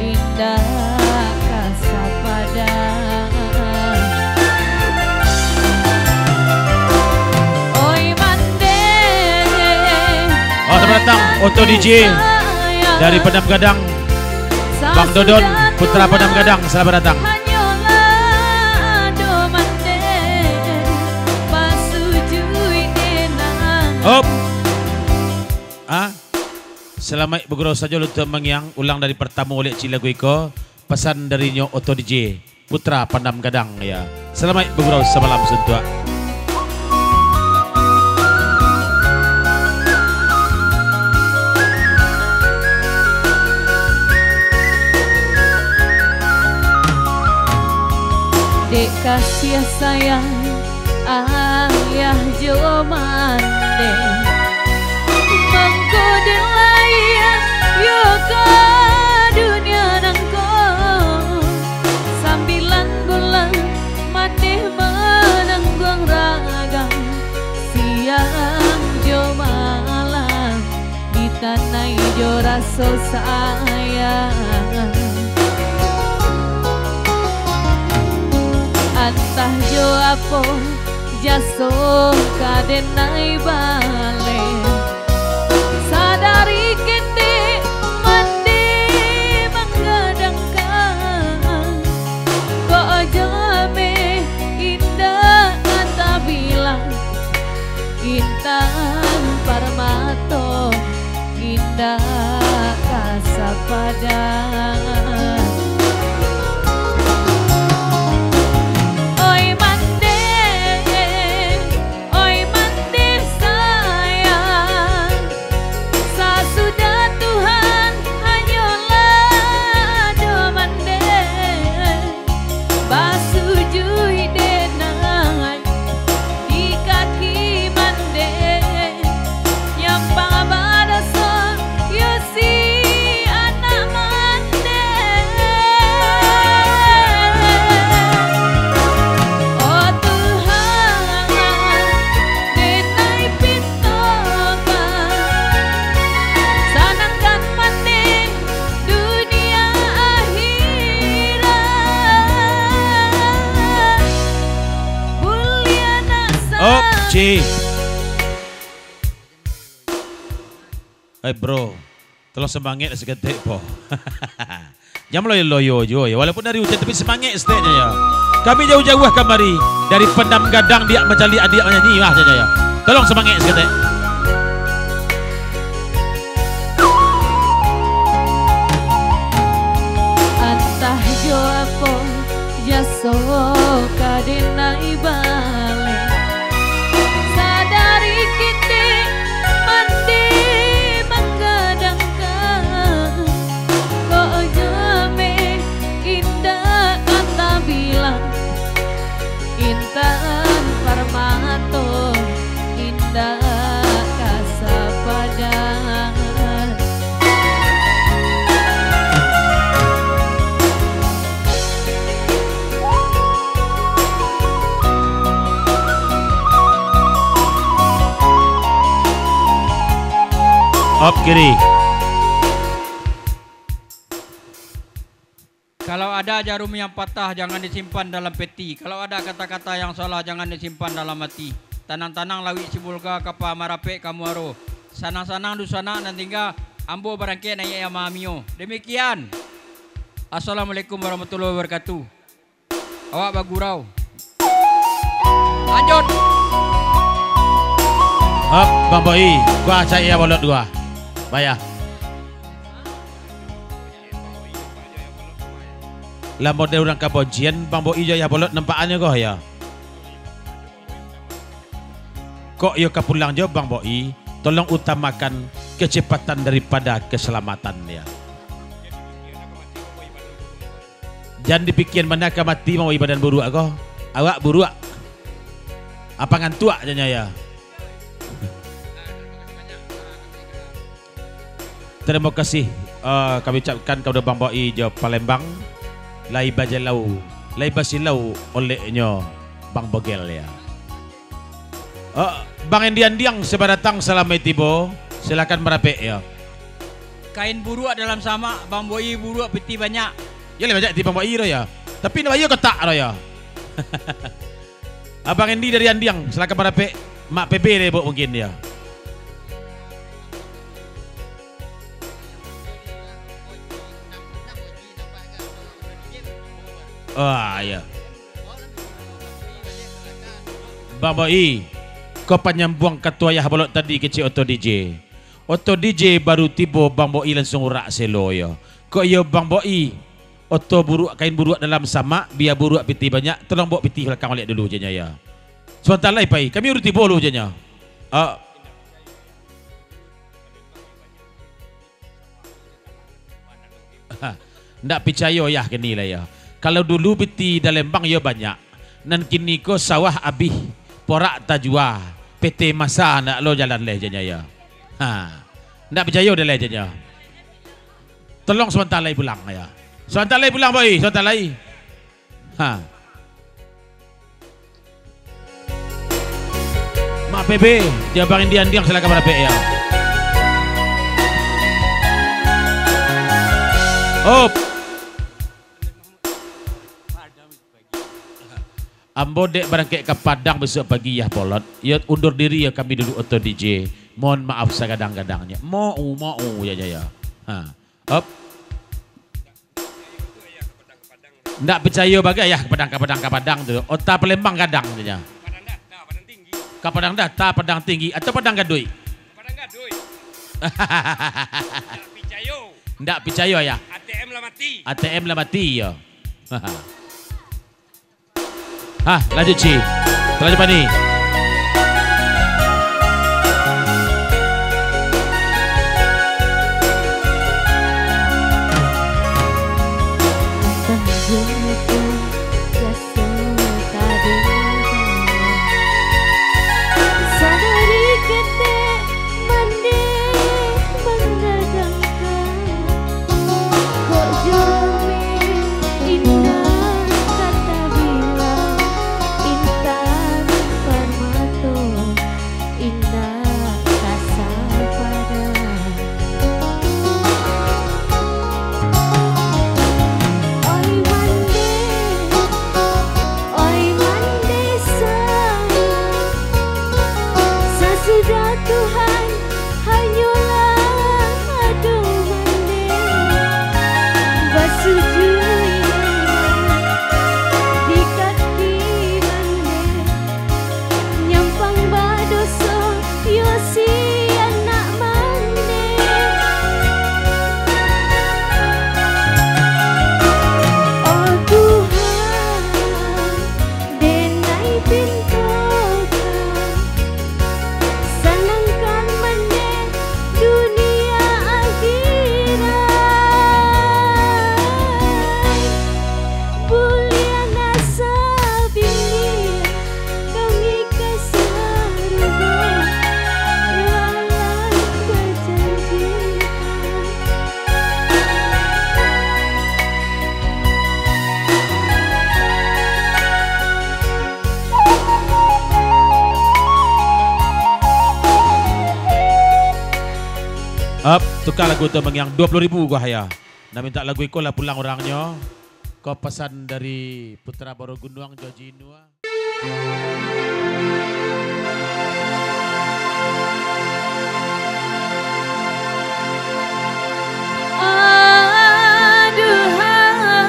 indak ka sapadan. Oi mandeh. Oh, selamat datang, Oto D J dari Padang Gadang. Bang Dodon, putra Padang Gadang, selamat datang. Hop. Ah, salamaik bagurau sajo Lutut Mangiang, ulang dari partamo ulik cik lagu iko, pasan darinyo Oto D J. Putra Padang Gadang, ya. Salamaik bagurau samalam suntuak. Dek kasiah sayang ayah jo mandeh, mangko dilahia yo ka dunia nangko. Sambilan bulan mandeh manangguang ragang, siang jo malam ditanai jo raso sayang. Antah jo apo jaso ka denai baleh, sadari ketek mandeh manggadangkan. Oi mandeh, oi mandeh sayang, sasudah Tuhan hanyolah ado mandeh. Basujuik denai di kaki mandeh, nyampang badoso yo si anak mandeh. Oh Tuhan, denai pintokan, sanangkan mandeh dunia akhirat. Buliah nak sa- Op, Ci. Eh, bro, tolong semangat lah saketek, po. Jan loyo-loyo juo, yo. Walaupun dari ujan, tapi semangat saketek nyo, yo. Kami jauah-jauah kamari dari Padang Gadang, diak mancaliak adiak manyanyi, wah, sajo, yo. Tolong semangat saketek. Antah jo apo jaso ka denai baleh, sadari kini mandeh manggadangkan, kok jameh indak ka tabilang. Intan parmato indak ka sapadan. Op kiri. Kalau ada jarum yang patah, jangan disimpan dalam peti. Kalau ada kata-kata yang salah, jangan disimpan dalam hati. Tanang-tanang lawik si bulga, kapa marapek ka muaro. Sanang-sanang dunsanak nan tingga, ambo barangkek naiak Yamaha Mio. Demikian. Assalamualaikum warahmatullahi wabarakatuh. Awak bagurau. Lanjut. Hop, Bang Boi, gua cari ya bolot gua. Bayar. Lah model urang kaboncian, Bang Boi jo Yah Bolot nampakannyo ko, yo. Kok iyo ka pulang jo, Bang Boi? Tolong utamakan kecepatan daripada keselamatan, yo. Jan dipikian bana ka mati, Bang Boi, badan buruak ko. Awak buruak. Apa ngantuak, janyo, yo? Tarimo kasih, eh, kami ucapkan kapado Bang Boi jo Palembang, lai bajalau, lai basilau oleknyo Bang Bogel, yo. Eh, Bang Endi Andiang, selamat datang, salamai tibo, silakan marapek, yo. Kain buruak dalam samak, Bang Boi buruak piti banyak. Yo, lai banyak piti Bang Boi ro, yo. Tapi nak bayia kotak ro, yo. Abang Endi dari Andiang, silakan marapek. Mak P B deh, Bok, mungkin, yo. Ah, iyo. Bang Boi, ko panyambuang kato Yah Bolot tadi kecek oto D J. Oto D J baru tibo, Bang Boi langsuang urak selo, yo. Kok iyo, Bang Boi, oto buruak, kain buruak dalam samak, bia buruak piti banyak, tolong bawa piti balakang baliak dulu, janyo, yo. Sabanta lai pai, kami baru tibo lu, janyo. Ah. Ha, ndak picayo, Yah, kini lai, yo. Kalau dulu piti Dalembang, yo, banyak. Nan kini ko sawah abih, porak tajua, P T Masa ndak lo jalan lai, janyo, yo. Ha. Ndak picayo deh lai, janyo. Tolong sabanta lai pulang, yo. Sabanta lai pulang, Boi, sabanta lai. Ha. Mak P B, jo Bang Endi Andiang, silakan marapek, yo. Op. Ambo dek barangkek ka Padang bisuak pagi, Yah Bolot. Yo, undur diri, yo, kami dulu, oto D J. Mohon maaf sagadang-gadangnyo. Mau, mau, yo, yo, yo. Ha. Op. Ndak picayo bagai, Yah, ka Padang, ka Padang, ka Padang tu. Ota Palembang gadang tu nyo. Ka Padang Data, Padang Tinggi, atau Padang Gaduik? Padang Gaduik. Ndak picayo. Ndak picayo, Ayah. A T M lah mati. A T M lah mati, yo. Hah, lanjut, Ci. Terlanjur pani. Sadari ketek mandeh mangadangkan, kok jomeh indak ka tabilang, intan parmato indak ka sapadang. Oi mandeh, oi mandeh sayang, sasudah Tuhan hanyolah ado mandeh, basujui di kaki mandeh. Nyampang badoso, yo si anak mandeh. Oh Tuhan, denai pintokan, sanangkan mandeh dunia akhirat. Buliah nak sabini, kami ka sarugo, lah bajanjian. Up, tukar lagu tu, Mangiang, dua puluh ribu gua haya. Nak minta lagu iko lah pulang orangnyo. Ko pasan dari Putra Baro Gunuang, Joji Inua.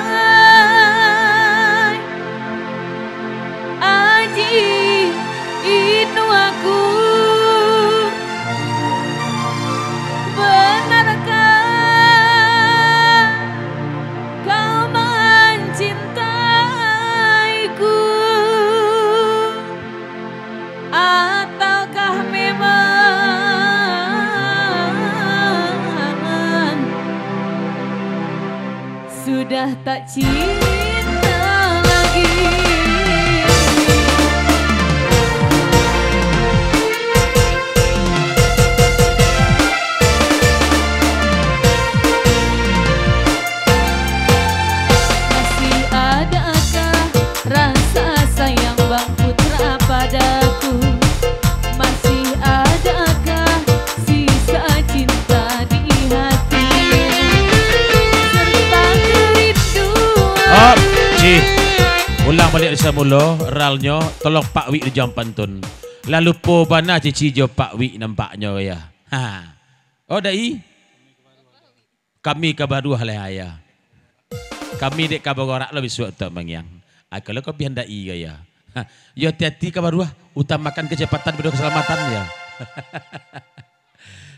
Aduhai, Aji Inuaku, benarkah kau mancintaiku, ataukah memang sudah tak cinta lagi? Masih adakah rasa sayang Bang Putra padaku? Masih adakah sisa cinta di hati? Serta kerinduan. Op, Ci. Ulang baliak dari samulo, ralnyo, tolong Pak Wik dijawab pantun. Lah lupo bana Cici jo Pak Wik nampaknyo, yo. Ha. Oh, Dai. Kami ka baruah lai, Ayah. Kami dek ka bagorak lo bisuak tu, Mangiang. Ah, kalau kau pian Dai, Ayah. Ha, yo, hati-hati ka baruah, utamakan kecepatan pado keselamatan, yo.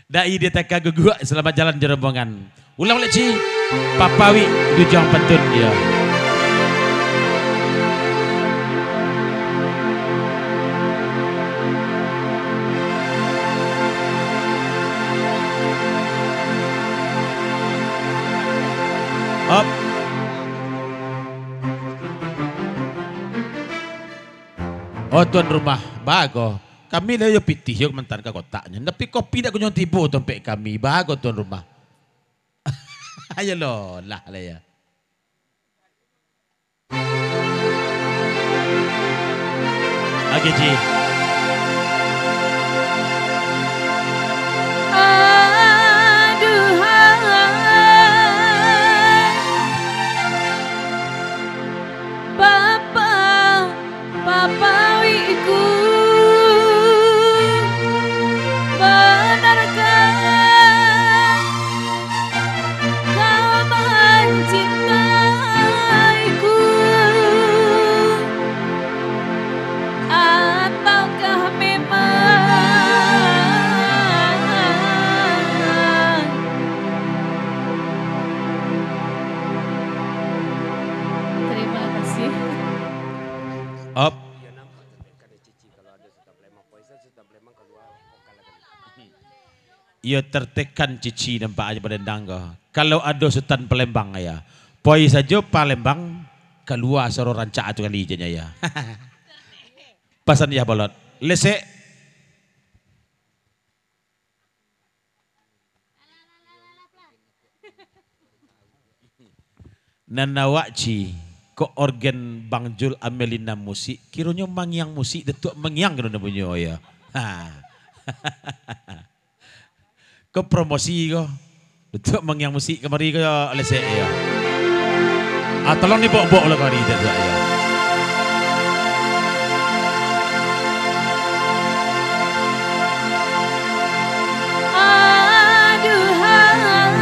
Dai di ateh ka guguak, selamat jalan jo rombongan. Ulang baliak, Ci. Papa Wik, dijawab pantun, yo. Op. Oh, tuan rumah, bago. Kami lah yo pitih yo mantan ka kotaknyo. Tapi kopi dak kunjuang tibo tampek kami. Bago, tuan rumah. Ayo lo, lah, lah yo. Oke, Ci. Aduhai, Papa, Papa Wikku, benarkah kau mancintaiku, atau Iyo tertekan Cici nampaknyo badendang ko. Kalau ado Sutan Palembang, yo. Poi sajo Palembang, kalua suaro rancak tu kali, janyo, yo. Pasan, yo, Bolot. Lesek. Nan awak, Ci, kok orgen Bang Jul Amelina Musik, kironyo Mangiang Musik, Datuak Mangiang kiro nyo punyo, yo. Ha. Ko promosi ko. Datuak Mangiang Musik kamari ko, yo, Lesek, yo. Ah, tolong dibok-bok lah kamari, Datuak, yo. Aduhai,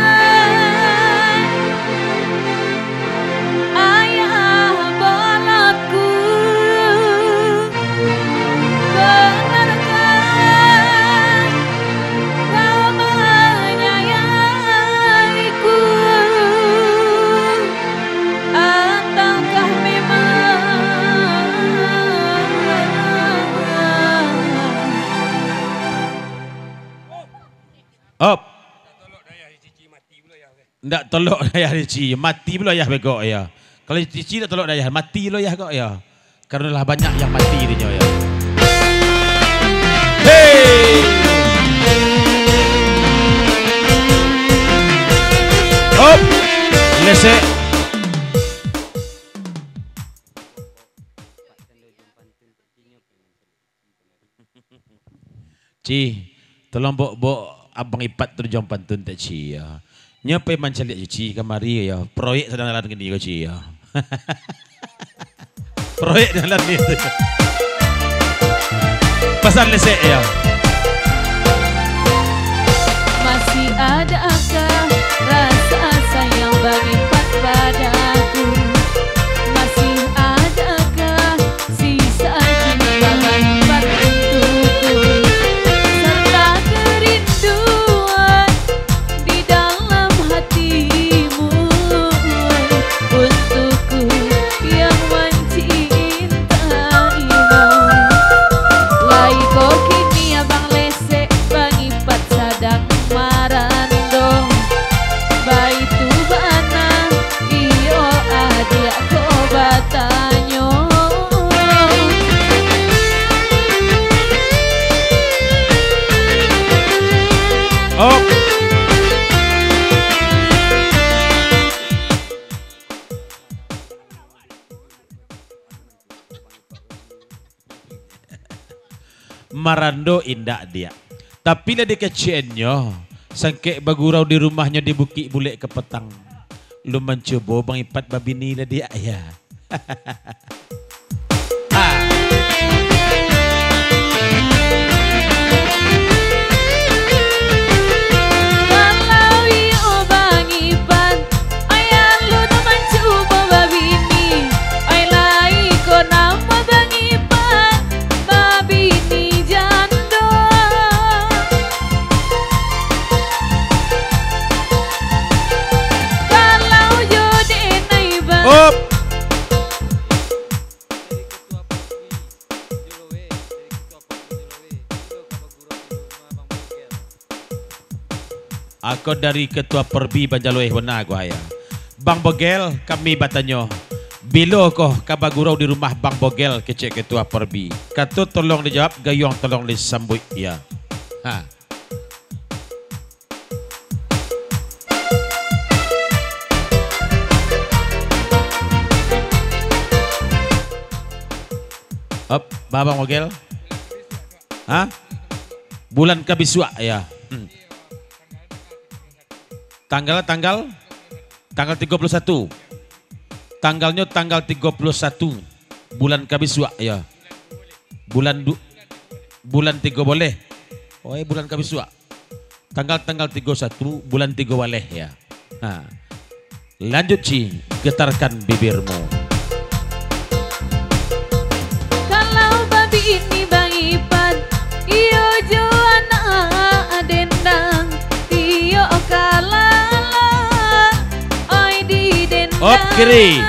ayah bolotku, benarkah kau manyayangiku, ataukah memang Op. Ndak tolok ayah Cici, mati pulo ayah beko, yo. Kalau Cici ndak tolok ayah, mati pulo ayah kok, yo. Karena lah banyak yang mati dinyo, yo. Hei! Op! Lesek. Ci, tolong bok-bok Abang Ipat tu jo Pantun tak, Ci, yo. Nyo pai mancaliak Cici kamari, yo. Proyek sadang jalan kini ko, Ci, yo. Proyek jalan ni. Pasan Lesek, yo. Masih adakah rasa sayang Bang Ipat padaku? Masih adakah sisa cinta Bang Ipat untukku, serta kerinduan di dalam hatimu untukku yang mencintaimu. Lai ko kini Abang Lesek, Bang Ipat sadang marando. Baitu bana, iyo adiak ko batanyo. Oh. Marando indak, Diak. Tapi lah dikeceannyo, sangkek bagurau di rumahnyo di Bukik Bulek Kapatang. Lun mancubo Bang Ipat babini lah, Diak, yo. Kalau iyo Bang Ipat, ai alun mancubo babini, ai lai ko namo Bang Ipat babini jando. Kalau jo denai Bang. Op. Ako dari Ketua Perbi Banjarlueh bana ko, yo. Bang Bogel, kami batanyo, bilo ko ka bagurau di rumah Bang Bogel, kecek Ketua Perbi. Kato tolong dijawab, gayuang tolong disambuik, yo. Ha. Op, ba Bang Bogel? Ha? Bulan ka bisuak, yo. Hmm. Tanggal, tanggal, tanggal tigo puluah satu. Tanggalnyo tanggal tigo puluah satu. Bulan ka bisuak, yo. Bulan du-, bulan tigo boleh. Oh, eh, bulan ka bisuak. Tanggal, tanggal tigo satu, bulan tigo baleh, yo. Ha. Lanjut, Ci, getarkan bibirmu. Kalau babini Bang Ipan, iyo jo anak dendang, iyo kalala, oi di dendang. Op kiri.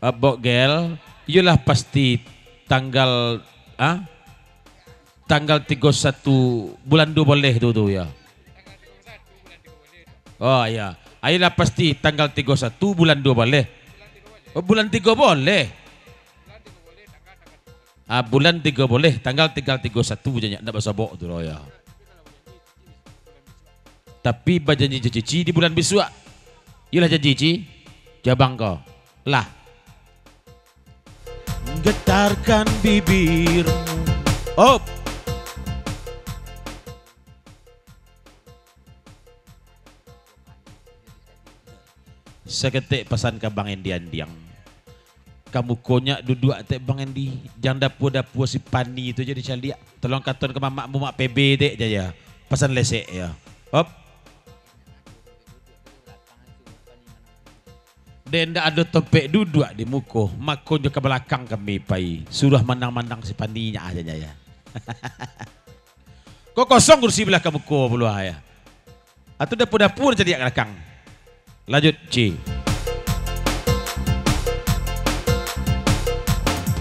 Abok Gel, iyolah pasti Tanggal, ah? Tanggal tigo satu bulan duo baleh tu, tu, ya. Oh, ya. Ayolah, pasti tanggal tigo satu bulan duo baleh. Oh, bulan tigo baleh. Ah, bulan tigo baleh, tanggal, tanggal tigo satu je nyo, ndak basobok tu lo, ya. Tapi bajanji jo Cici di bulan bisuak. Iyolah janji, Ci. Jabang ko. Lah. Getarkan bibirmu. Op. Saketek pasan ka Bang Endi Andiang. Ka mukonyo duduak tek Bang Endi. Jan dapua-dapua si Pani tu jadi caliak. Tolong katon ka mamakmu, Mak P B tek, jaya. Pasan lesek, ya. Op. Dek ndak ado tompek duduak di muko, makonyo ka balakang kami pai. Suruah mandang-mandang si Pani nyo aja, ya. Ko kosong kursi balah ka muko pulo, ya. Atau dapua-dapua caliak ka balakang. Lanjut, Ci.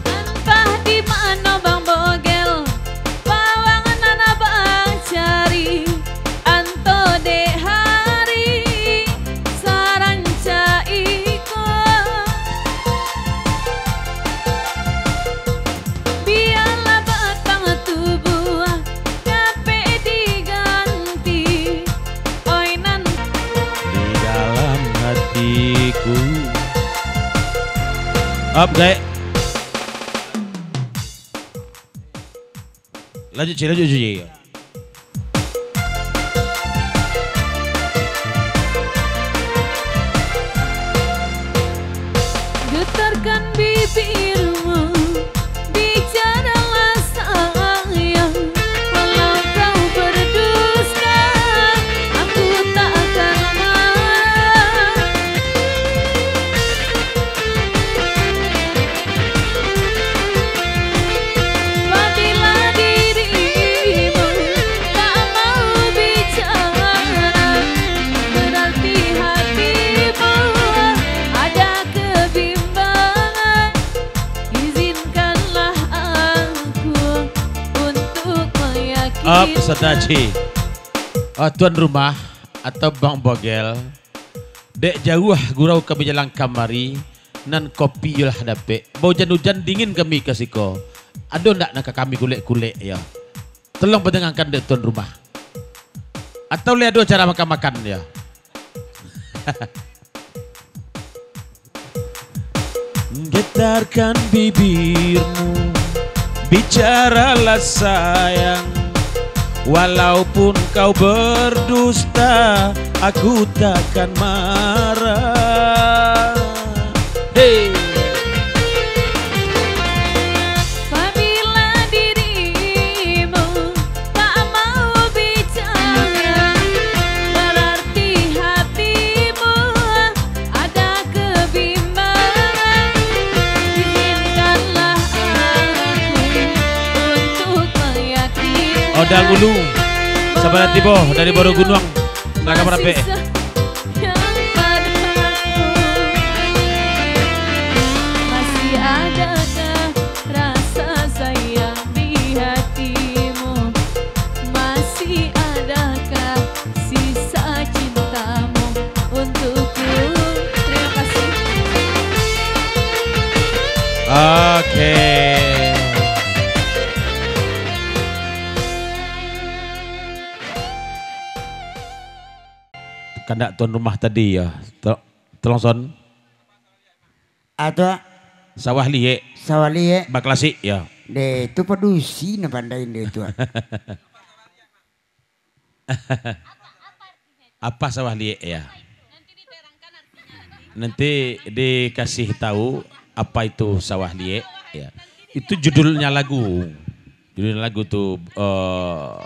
Antah di mano Bang Bogel, pawang nan abang cari, anto dek hari sarancak iko. Bialah batang tubuah dapek diganti, oi nan di dalam hatiku. Up, gaek. Lanjut, Ci, lanjut, Ci. Getarkan bibirmu, bicaralah sayang. Walau kau berdusta, aku tak akan marah. Apabila dirimu tak mau bicara, berarti hatimu ada kebimbangan. Izinkanlah aku untuk meyakini. Up, Saudara Ci. Ah, tuan rumah atau Bang Bogel, dek jauah gurau kami jalan kamari, nan kopi iyolah dapek. Baujan-ujan dingin kami ka siko. Ado ndak nan ka kami kulek-kulek, yo? Tolong padangakan dek tuan rumah. Atau lai ado acara makan-makan, yo? Getarkan bibirmu, bicaralah sayang. Walaupun kau berdusta, aku takkan marah. Hei. Apabila dirimu tak mau bicara, berarti hatimu ada kebimbangan. Izinkanlah aku untuk meyakini. Odang Ulu, sabana tibo dari Baru Gunuang, Naga Marapek. Kasih sayang padaku. Masih adakah rasa sayang di hatimu? Masih adakah sisa cintamu untukku? Terima kasih. Oke. Kandak tuan rumah tadi, yo. To-, tolong, Son. Ato? Sawah liek. Sawah liek. Baklasik, yo. Deh, tu padusi nan pandai deh tu. Apa sawah liek, yo? Nanti dikasih tahu apa itu sawah liek, yo. Itu judulnya lagu. Judulnya lagu tu, eh,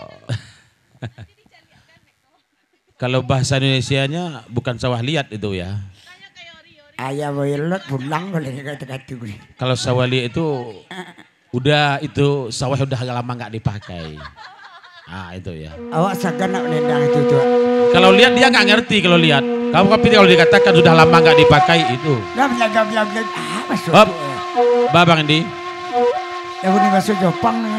Kalau bahasa Indonesianya bukan sawah liat itu, ya. Ayah boyolot pulang boleh kata-kata gue. Kalau sawah liat itu udah, itu sawah udah lama nggak dipakai. Ah, itu ya. Awak sagan nak nendang itu, Tuan. Kalau liat dia nggak ngerti kalau liat. Kamu tapi kalau dikatakan sudah lama nggak dipakai itu. Bla, bla, bla, bla, bla. Ah, masuk. Hop. Babang Indi. Lagu ni baso Jopang ni.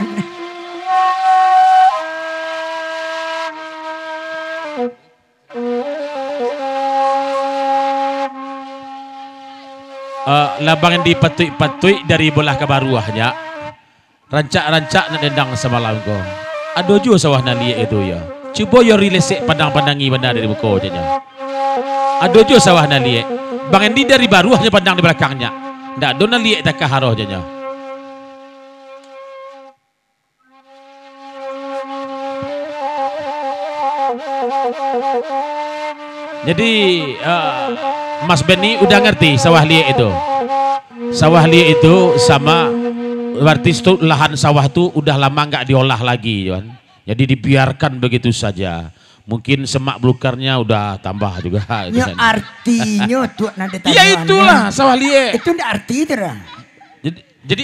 Eh, lah Bang Endi patuik-patuik dari bolah ka baruah, nyak. Rancak-rancak nak dendang samalam ko. Ado juo sawah nan liek itu, yo. Cubo yo rilesek pandang-pandangi bana dari muko, caknyo. Ado juo sawah nan liek. Bang Endi dari baruah nyo pandang di balakang, nyak. Ndak ado nan liek takah aroh, caknyo. Jadi, eh, Mas Benny udah ngerti sawah liek itu? Sawah liek itu sama, berarti tu lahan sawah tu udah lama nggak diolah lagi, kan? Jadi dibiarkan begitu saja. Mungkin semak belukarnya udah tambah juga, gitu Nyo kan. Artinyo tu nak ditanya. Ya, itulah sawah liek. Itu ndak arti tu dah. Jadi, jadi,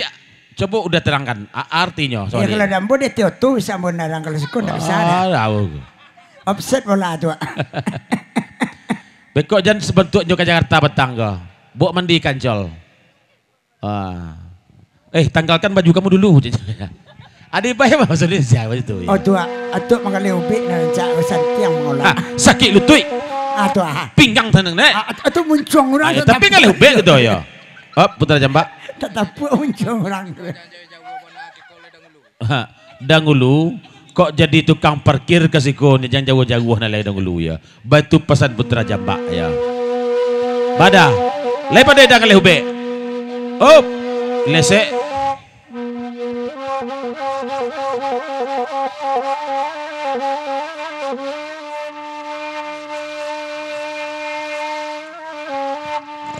coba udah terangkan a-, artinyo sawah liek. Ya, kalau dambo dia tio tu bisa ambo narang, kalau siko ndak bisa dah. Ah, tahu. Offset bola tu. Bekok jan sebentuknyo ka Jakarta petang ko. Buek mandi kancol. Ah. Eh, tanggalkan baju kamu dulu. Adi bae maksudnya siapa itu? Oh, tu, ah, atuk manggaleh ubek nan cak santiang mangolah. Ah, sakik lutuik. Ah, tu, ah. Pinggang tanang, nek. Ah, atuk muncuang urang. Ah, ya, tu tapi tapi ngaleh ubek gitu ya. Oh, Putra Jambak. Tak tapuak muncuang urang tu. Ha, dangulu, kok jadi tukang parkir ka siko ni, jan jauah-jauah nan lai dangulu, ya. Baitu pasan Putra Jambak, ya. Bada, lai pandai dang aleh ubek. Op, lesek.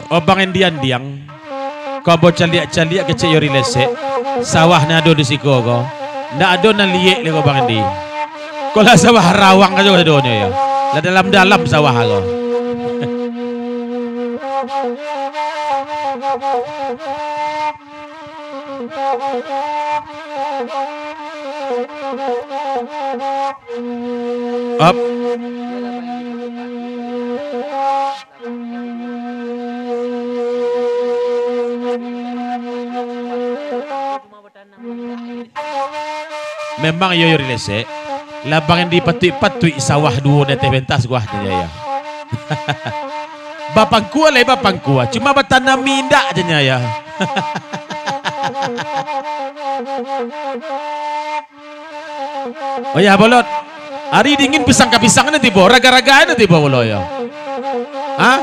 Oh, Bang Endi Andiang, ko ambo caliak-caliak kecek yo rilesek, sawah nan ado di siko ko, ndak ado nan liek lai ko, Bang Endi. Ko lah sawah rawang ajo sadonyo yo. Lah dalam-dalam sawah ko. Up. Memang iyo, iyo rilesek. Lah Bang Endi patuik-patuik sawah duo di ateh pentas guah, caknyo yo. Bapangkua lai bapangkua, cuma batanami indak, caknyo yo. Oh ya, Bolot. Ari dingin pisang ka pisang ni tibo, raga-raga ni tibo pulo yo. Ha?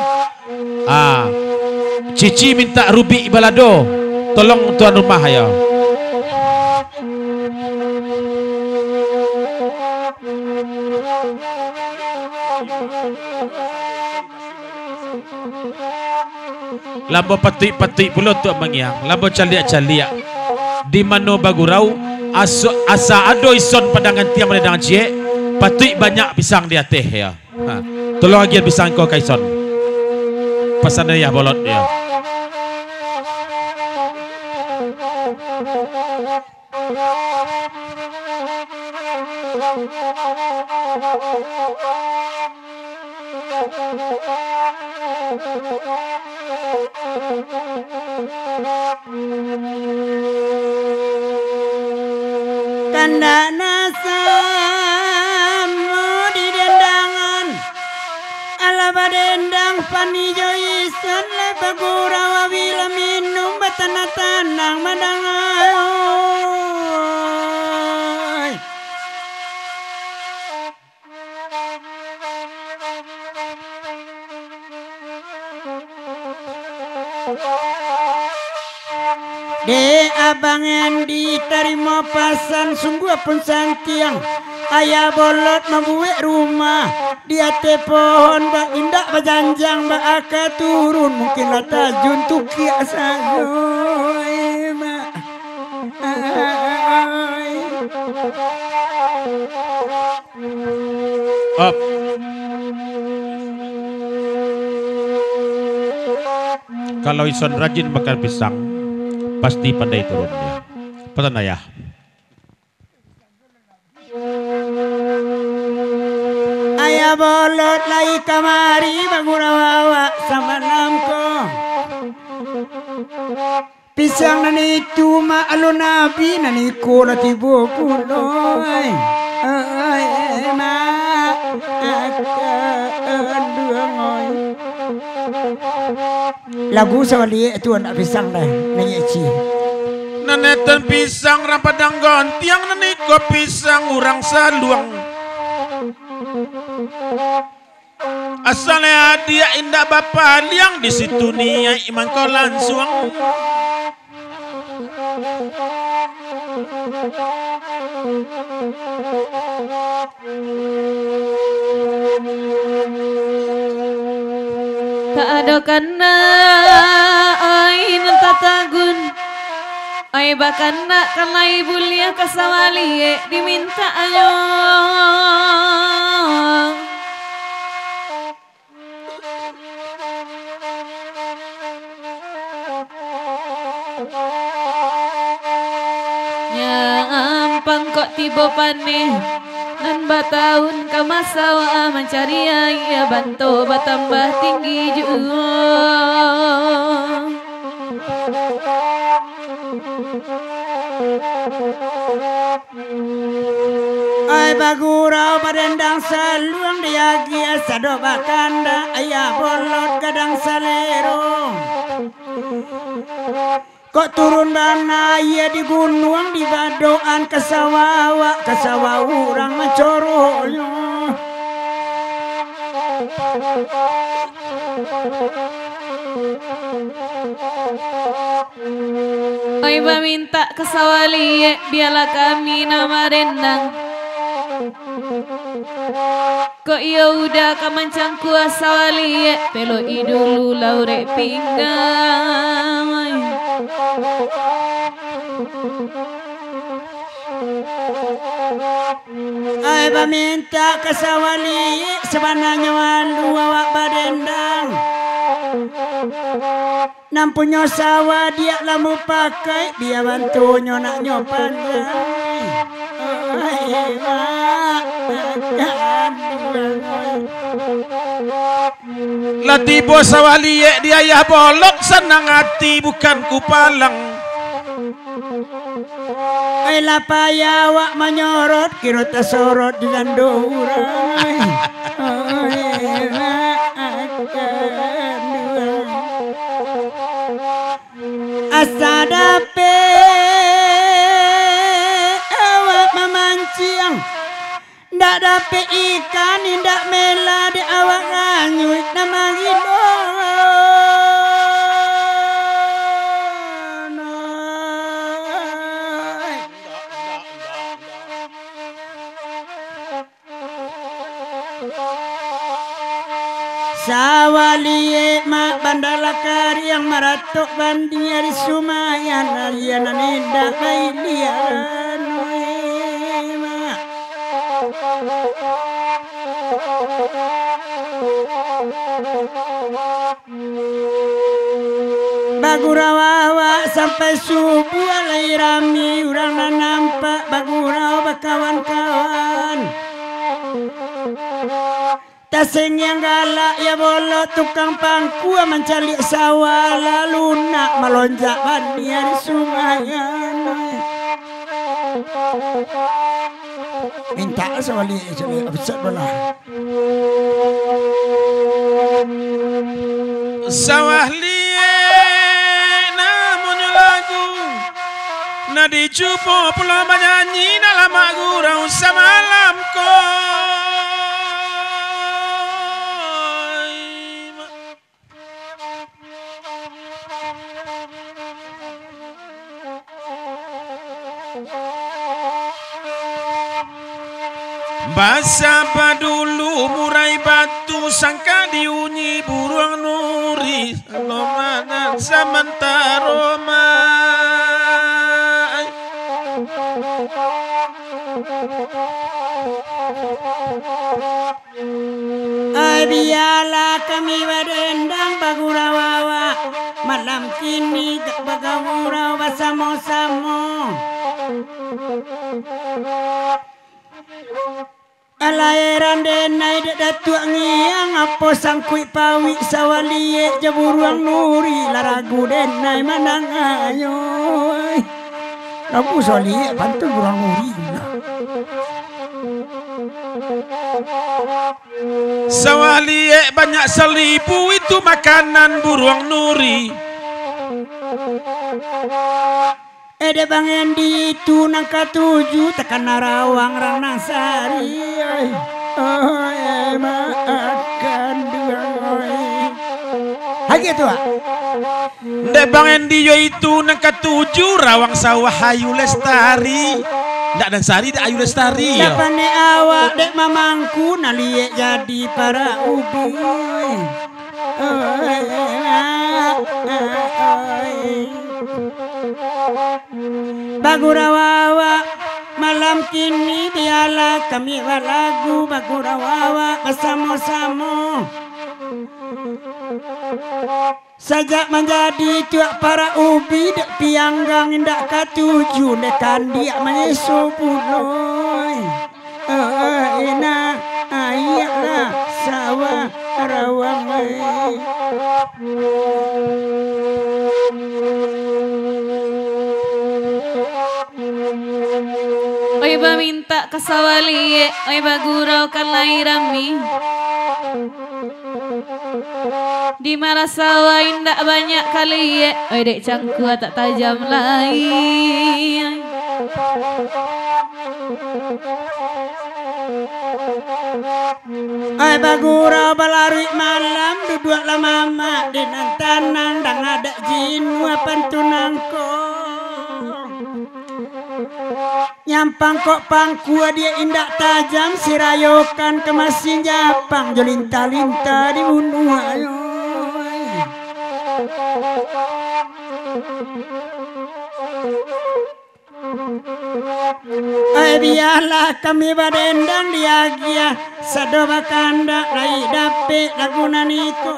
Ah. Cici mintak rubik balado. Tolong tuan rumah yo. Lambo patuik-patuik pulo tu mangiang, lambo caliak-caliak. Di mano bagurau, aso-, asa ado ison padang antiang, padang ciek, patuik banyak pisang di ateh, yo. Ha, tolong agian pisang ko ka ison. Pasan ayah Bolot, yo. Kandak nan samo didendangan. Alah badendang pani jo ison, lah bagurau awi lah minum, batanah-tanah madangai. Dek abang Endi tarimo pasan, sungguah pun santiang. Ayah Bolot mambuek rumah di ateh pohon, bak indak bajanjang, bak aka turun, mungkin lah tajun tukiak sajo, eh, mak. Ai. Op. Kalau ison rajin makan pisang, pasti pandai turun dia. Pesan ayah. Ayah Bolot lai kamari bagurau awak samalam ko. Pisang nan itu, mak, alun abih, nan iko lah tibo pulo, ai. Ai, mak, kanduang, oi. Lagu sawaliak tu anak pisang dah, nanyek ci. Nan etan pisang urang Padang Gontiang, nan iko pisang urang Saluang. Asal adiak indak bapaliang, di situ niaik mangko lansuang. Tak ado kana, ai, nan tatagun. Ai, bakanak ka lai buliah ka sawaliak dimintaknyo. Nyampang kok tibo paneh, nan batahun ka masawa mancari aia, banto batambah tinggi juo. Ai bagurau badendang saluang diagiah, sado bakandak aia bolot gadang salero. Kok turun bana aia di gunuang, di badoan ka sawah awak, ka sawah urang mancorohnyo. Oi, bamintak ka sawaliak, bialah kami nan marendang. Kok iyo uda ka mancangkua sawaliak, pelok-i dulu laurek pinggang. Ai, bamintak ka sawaliak, sabananyo alu awak badendang. Nan punyo sawah diak lah mupakai, bia bantunyo nak nyo pandai. Ai, mak, makan duang. Lah tibo sawaliak di ayah bolot, sanang ati bukan kupalang. Ai, lah payah awak manyorot, kiro tasorot di dando urang. Ai, makan duang. Asa dapek awak mamanciang, ndak dapek ikan, indak mela dek awak ranyuik nan magilo. Sawaliak mak, banda lah kariang, maratok bandia di sumayan, aia nan indak bailian, oi, mak. Bagurau awak sampai subuah, lai rami urang nan nampak bagurau bakawan-kawan. Tasengiang galak ya bolot tukang pangkua mancaliak sawah, lalu nak malonjak bania di sungai. Mintak sawah liek, caliak, buset bola. Sawah liek namonyo lagu, nan dicubo pulo manyanyi dalam gurau samalam ko. Basa padulu murai batu, sangka diunyi buruang nuri, salomanan samantaro mai. Ai, bialah kami badendang bagurau awak, malam kini ka bagurau basamo-samo. Alai Heran denai dek Datuak Ngiang, apo sangkuik pauik sawah liek jo buruang nuri, lah ragu denai manangayo. Ragu sawah liek pantun buruang nuri. Sawah liek banyak salibu itu makanan buruang nuri. Eh, dek Bang Endi tu nan katuju, takana rawang rang nan sari, oi. Oi, maafkan duang, oi. Lagi tu, ah. Dek Bang Endi yo itu nan katuju, rawang sawah Ayu Lestari. Ndak nan sari, dek Ayu Lestari, yo. Ndak pandai awak, dek mamangku, nan liek jadi parak ubi. Bagurau awak malam kini, bialah kami balagu, bagurau awak basamo-samo. Sajak manjadi tuak parak ubi, dek pianggang indak katuju, dek kandiak manyeso pulo. Ai, nak, aiaklah sawah rawang, ai. Oi, bamintak ka sawah liek, oi, bagurau ka lai rami. Di marasawah indak banyak kaliek, oi, dek cangkua tak tajam lai. Ai, bagurau balaruik malam, duduaklah mamak di nan tanang, dang adak jinuah pantun nangko. Nyampang kok pangkua dia indak tajam, sirayokan ka masin Japang, jo linta-linta dibunuah, ayo. Ai, bialah kami badendang di agiah, sado bakandak lai dapek lagu nan iko.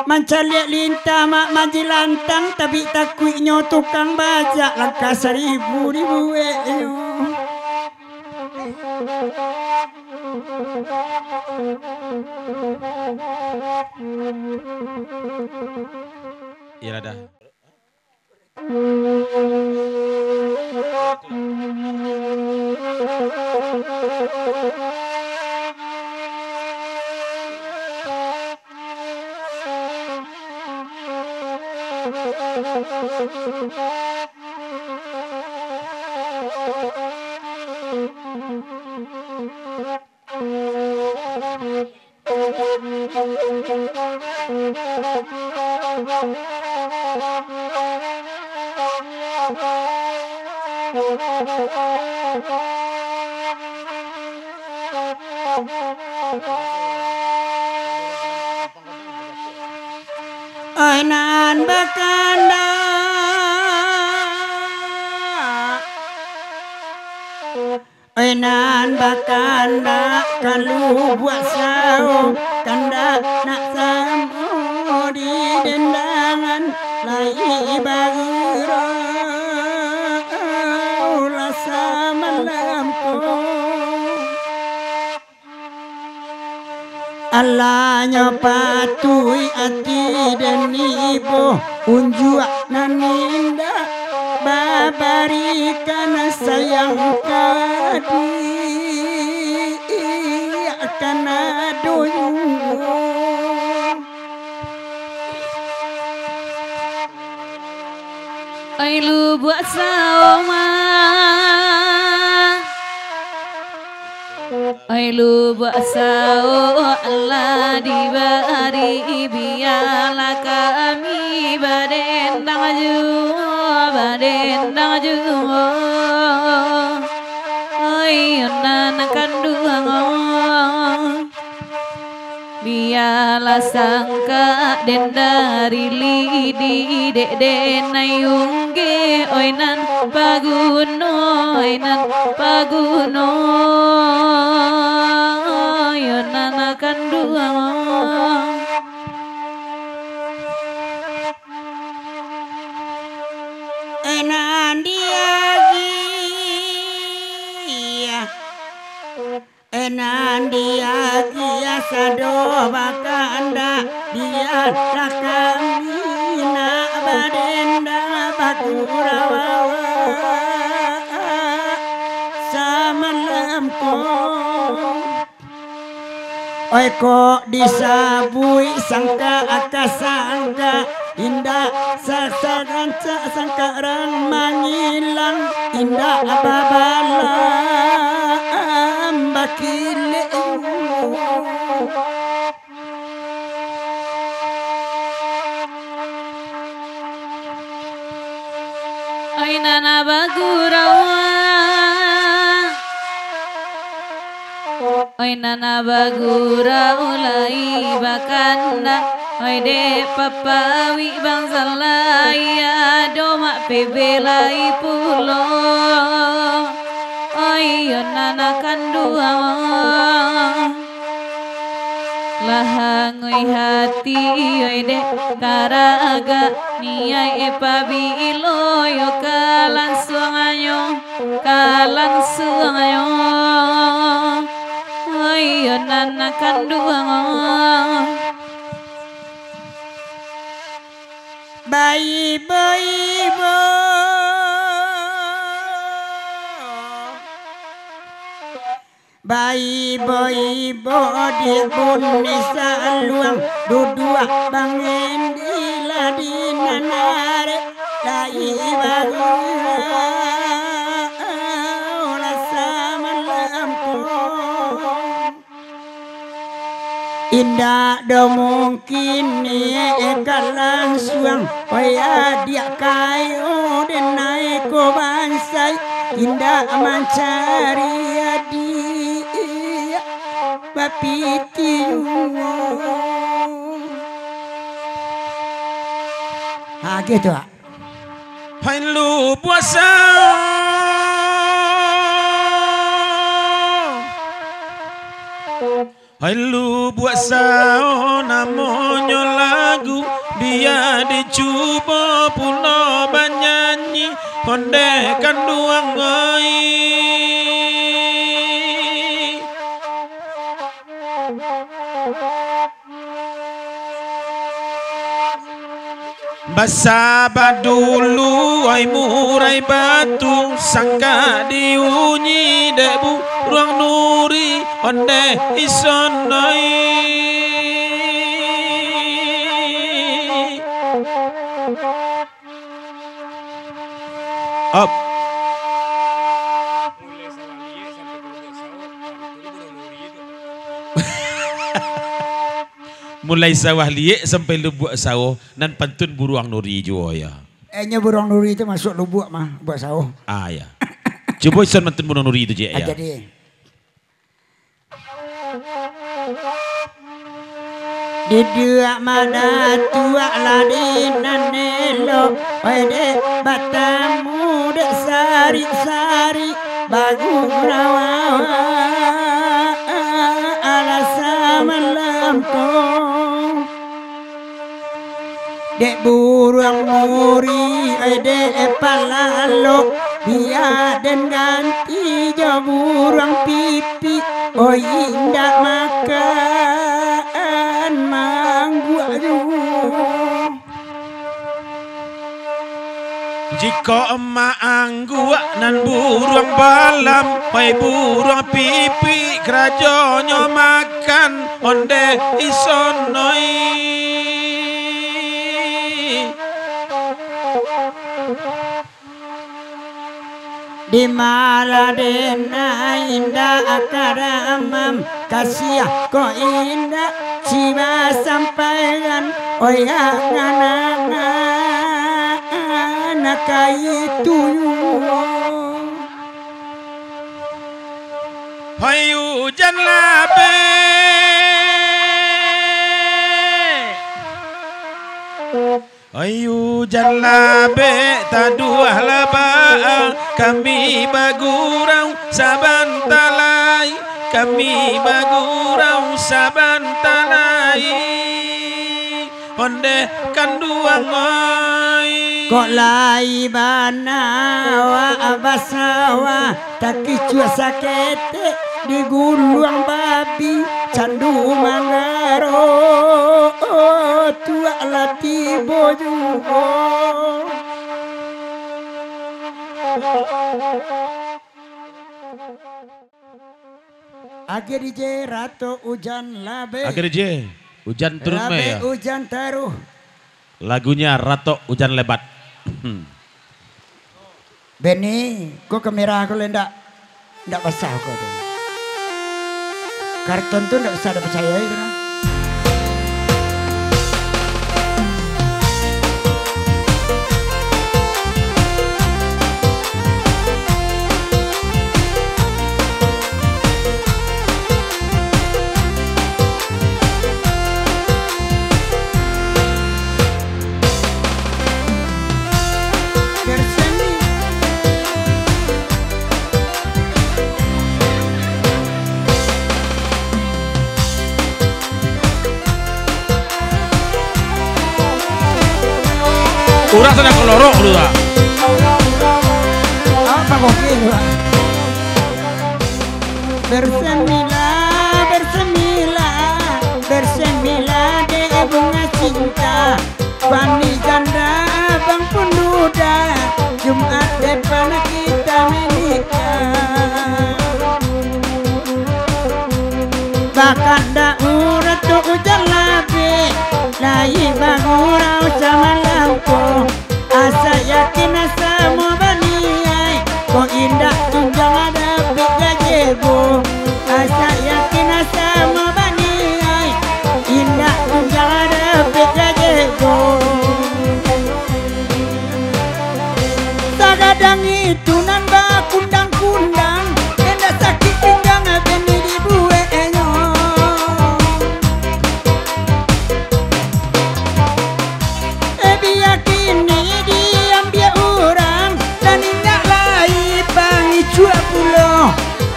Mancaliak lintah mak manjilantang, tabik takuiknyo tukang bajak, langkah saribu dibueknyo. Iyolah dah. Ai nan bakandak, ai nan bakandak ka Lubuak Sawo, kandak nak samo di dendangan, lai bagurau lah samalam ko. Alanyo patuik ati den ibo, unjuak nan indak babarikan sayang kadiak kana dunyo. Ai Lubuak Sawo ma. Ai Lubuak Sawo lah dibari, bialah kami badendang juo, badendang juo. Ai nan kanduang. Bialah sangkak den dari lidi, dek den ai unggeh, oi nan paguno, oi nan paguno, oi nan kanduang. Ai nan diagiah. Diagiah sado bakandak, bialah kami nak badenda bagurau samalam ko. Oi, kok disabuik sangkak ka sangkak, indak sa-, sarancak sangkak rang mangilang, indak babalam bakilek. Oi, nan bagurau, oi, nan bagurau lai bakandak, oi, dek papawik bangsa lai ado mak pebelai pulo. Oi, yo nan kanduang. Lah angui hati, oi, dek taragak niaik, pabilo yo ka lansuangnyo, ka lansuangnyo. Oi, yo nan kanduang. Baibo-ibo. Baibo-ibo di bundi saluang, duduak bangendilah di nan arek, lai bagurau lah samalam ko. Indak do mungkin niaik ka lansuang, oi adiak kayo denai ko bansai, indak mancari adiak bapiti juo. Ha, gitu, ah. Hai Lubuak Sawo. Hai Lubuak Sawo namonyo lagu, bia dicubo pulo banyanyi, ondeh kanduang ai. Basa badulu, oi murai batu, sangkak diunyi dek buruang nuri, ondeh ison ai. Op. Mulai Sawah Liek sampai Lubuak Sawo, nan pantun Buruang Nuri juo, ya. Eh, nyo Buruang Nuri tu masuak Lubuak mah, Lubuak Sawo. Ah, ya. Cubo ison pantun Buruang Nuri tu, Cik, ah, ya. Jadi. Diduak madatuak lah di nan elok, oi dek batamu dek sarik-sarik bagurau alah samalam ko. Dek buruang nuri, oi dek palalok, bia den ganti jo buruang pipik, oi indak makan mangguak juo. Jikok maangguak nan buruang balam, pai buruang pipik karajonyo makan, ondeh ison ai. Di maraden indak karamam, kasiah kok indak si basampaian, oyang anak-anak kaitu. Hai ujan labek. Ai ujan labek taduah labaa, kami bagurau sabanta lai, kami bagurau sabanta lai. Ondeh kanduang ai. Kok lai bana awak basawah, takicuah saketek diguluang babi. Tapi candu manggaro, tuak lah tibo juo. Agiah D J, ratok ujan labek. Agiah D J, ujan turun, Mai, labek ya. Ujan taruih. Lagunya Ratok Ujan Lebat. Hmm. Beni, ko kamera ko lai ndak, ndak basah ko tu. Karton tu ndak usah dipercayai tu nah. Urang sadang kolorok dulu lah. Apa kau kira? Bersemilah, bersemilah, bersemilah dek bunga cinta. Bani janda bang pun duda, Jumat depan kita menikah. Bakandak urang tu ujan labek, lai bagurau samalam ko. Asa yakin asa mo baniai, ko indak tunjang dapek gajebo. Asa yakin asa mo baniai, indak tunjang dapek gajebo. Sagadang itu nan bakundang-kundang, indak sakik pinggang bini dibueknyo. Eh, bia kini diambiak urang, dan indak lai pangicuah pulo.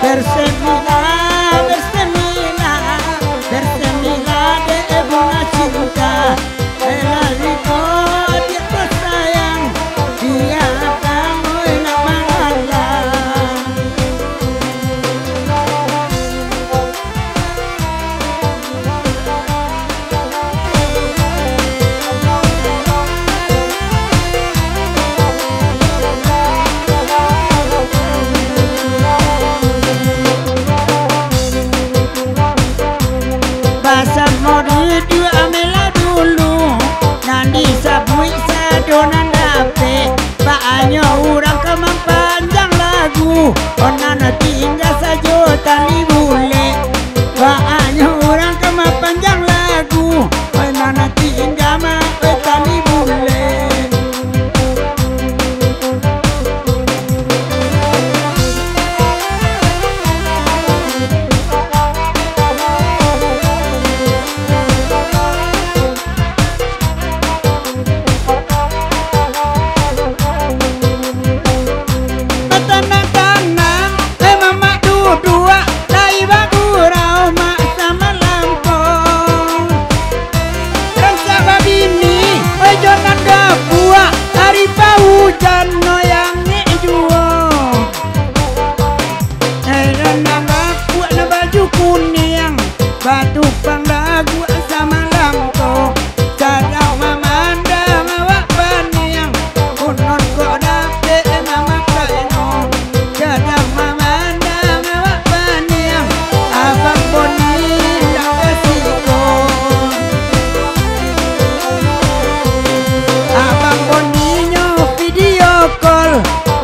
Bersemilah, bersemilah, bersemilah dek bunga cinta. Eh, lalui ko diak basayang, bia kamu nak mangalah. Basamo duduak amela dulu, nan disabuik sado nan dapek. Baa nyo urang ka mampanjang lagu, oh nan tingga sajo tali bulek. Baa nyo urang ka mampanjang lagu, oh nan tingga ma, eh, tali bulek. Batanang-tanang, eh, mamak duduak, lai bagurau mak samalam ko. Rancak babini, eh, jo nan gapuak, ari paujan no yang ngek juo. Eh, nan gapuak no baju kuniang, batupang daguak samalam ko. Sadang mamandang awak paniang, kunun kok dapek mamakainyo. Sadang mamandang awak paniang, Abang Boni indak basiko. Abang Boni nyo video call,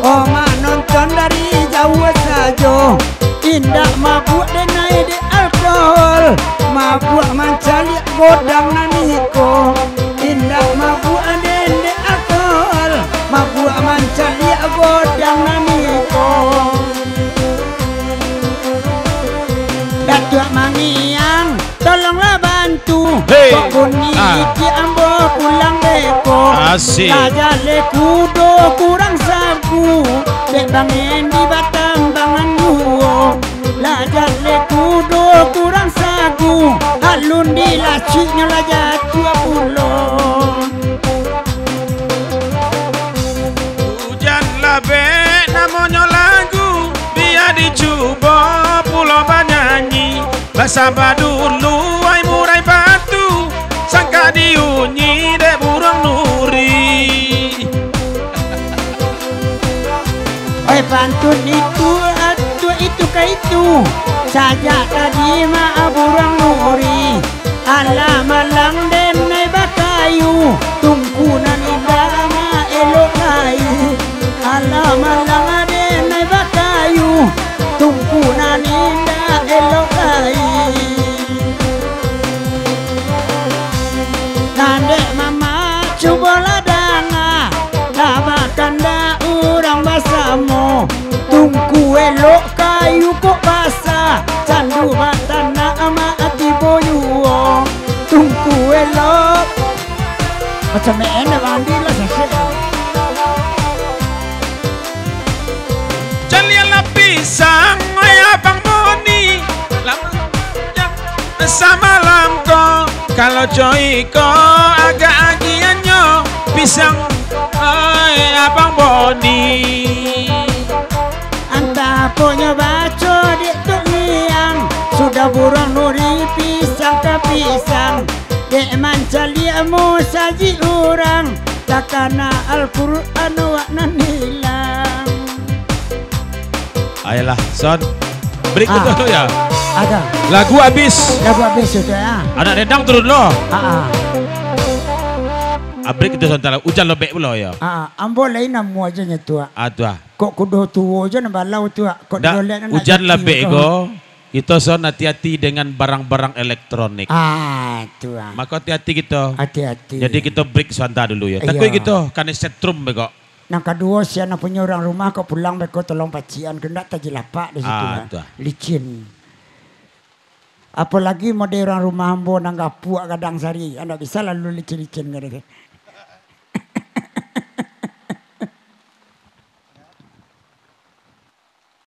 omak nonton dari jauah sajo. Indak mabuak denai dek alkohol, mabuak mancaliak godang nan iko. Indak mabuak den dek alkohol, mabuak mancaliak godang nan iko. Datuak Mangiang, tolonglah bantu. Hei. Kok bunyi Ah. itiak ambo pulang beko. Asik. Lah jaleh kudo kurang sagu, dek Bang Endi batambangan juo. Lah jaleh kudo kurang sagu, alun dilacuiknyo lah jatuah pulo. Ujan labek namonyo lagu, bia dicubo pulo banyanyi. Basaba dulu, ai murai batu, sangka diunyi dek buruang nuri. Oi, pantun itu, atuak itu ka itu, sajak tadi mah buruang nuri. Alah malang denai bakayu, tungku nan indak mah elok lai. Alah malang denai bakayu, tungku nan indak elok lai. Nan dek mamak cubolah danga, lah bakandak urang basamo. Tungku elok kayu kok basah, candu batanak amak tibo juo. Tungku elok. Macam main dah mandi lah sasek. Caliaklah pisang, oi abang Boni, lamaknyo samalam ko. Kalau co iko agak agiahnyo pisang, oi abang Boni. Antah aponyo baco dek Tok Niang, sudah buruang nuri pisang ka pisang, dek mancaliak musajik urang. Takana Al-Quran awak nan hilang. Ayolah, Son. Break Ah. dulu ya. Ada. Lagu habis. Lagu habis sudah ya. Anak dendang turun lo. Ah, ah. Ah, break itu sebentar. Ujan lobek pulo ya. Ah, ah. Ambo lain namo aja nyo tu, ah. Ah, tu ah. Kok kudo tuo aja nan balau tu, ah. Kok Ndak, dolek nan nak ujan jati labek ko. ko. Kito Son hati-hati dengan barang-barang elektronik. Ah, tu ah. Mako hati-hati kito. Hati-hati. Jadi kito break sebentar dulu ya. Iya. Takui kito kanai setrum beko. Nan kaduo, sia nan punyo urang rumah kok pulang beko tolong pacian, kok ndak tajilapak di situ Ah, lah. tu ah. Licin. Apolagi model urang rumah ambo nan gapuak gadang sari, ndak bisa lalu licin-licin kado tu.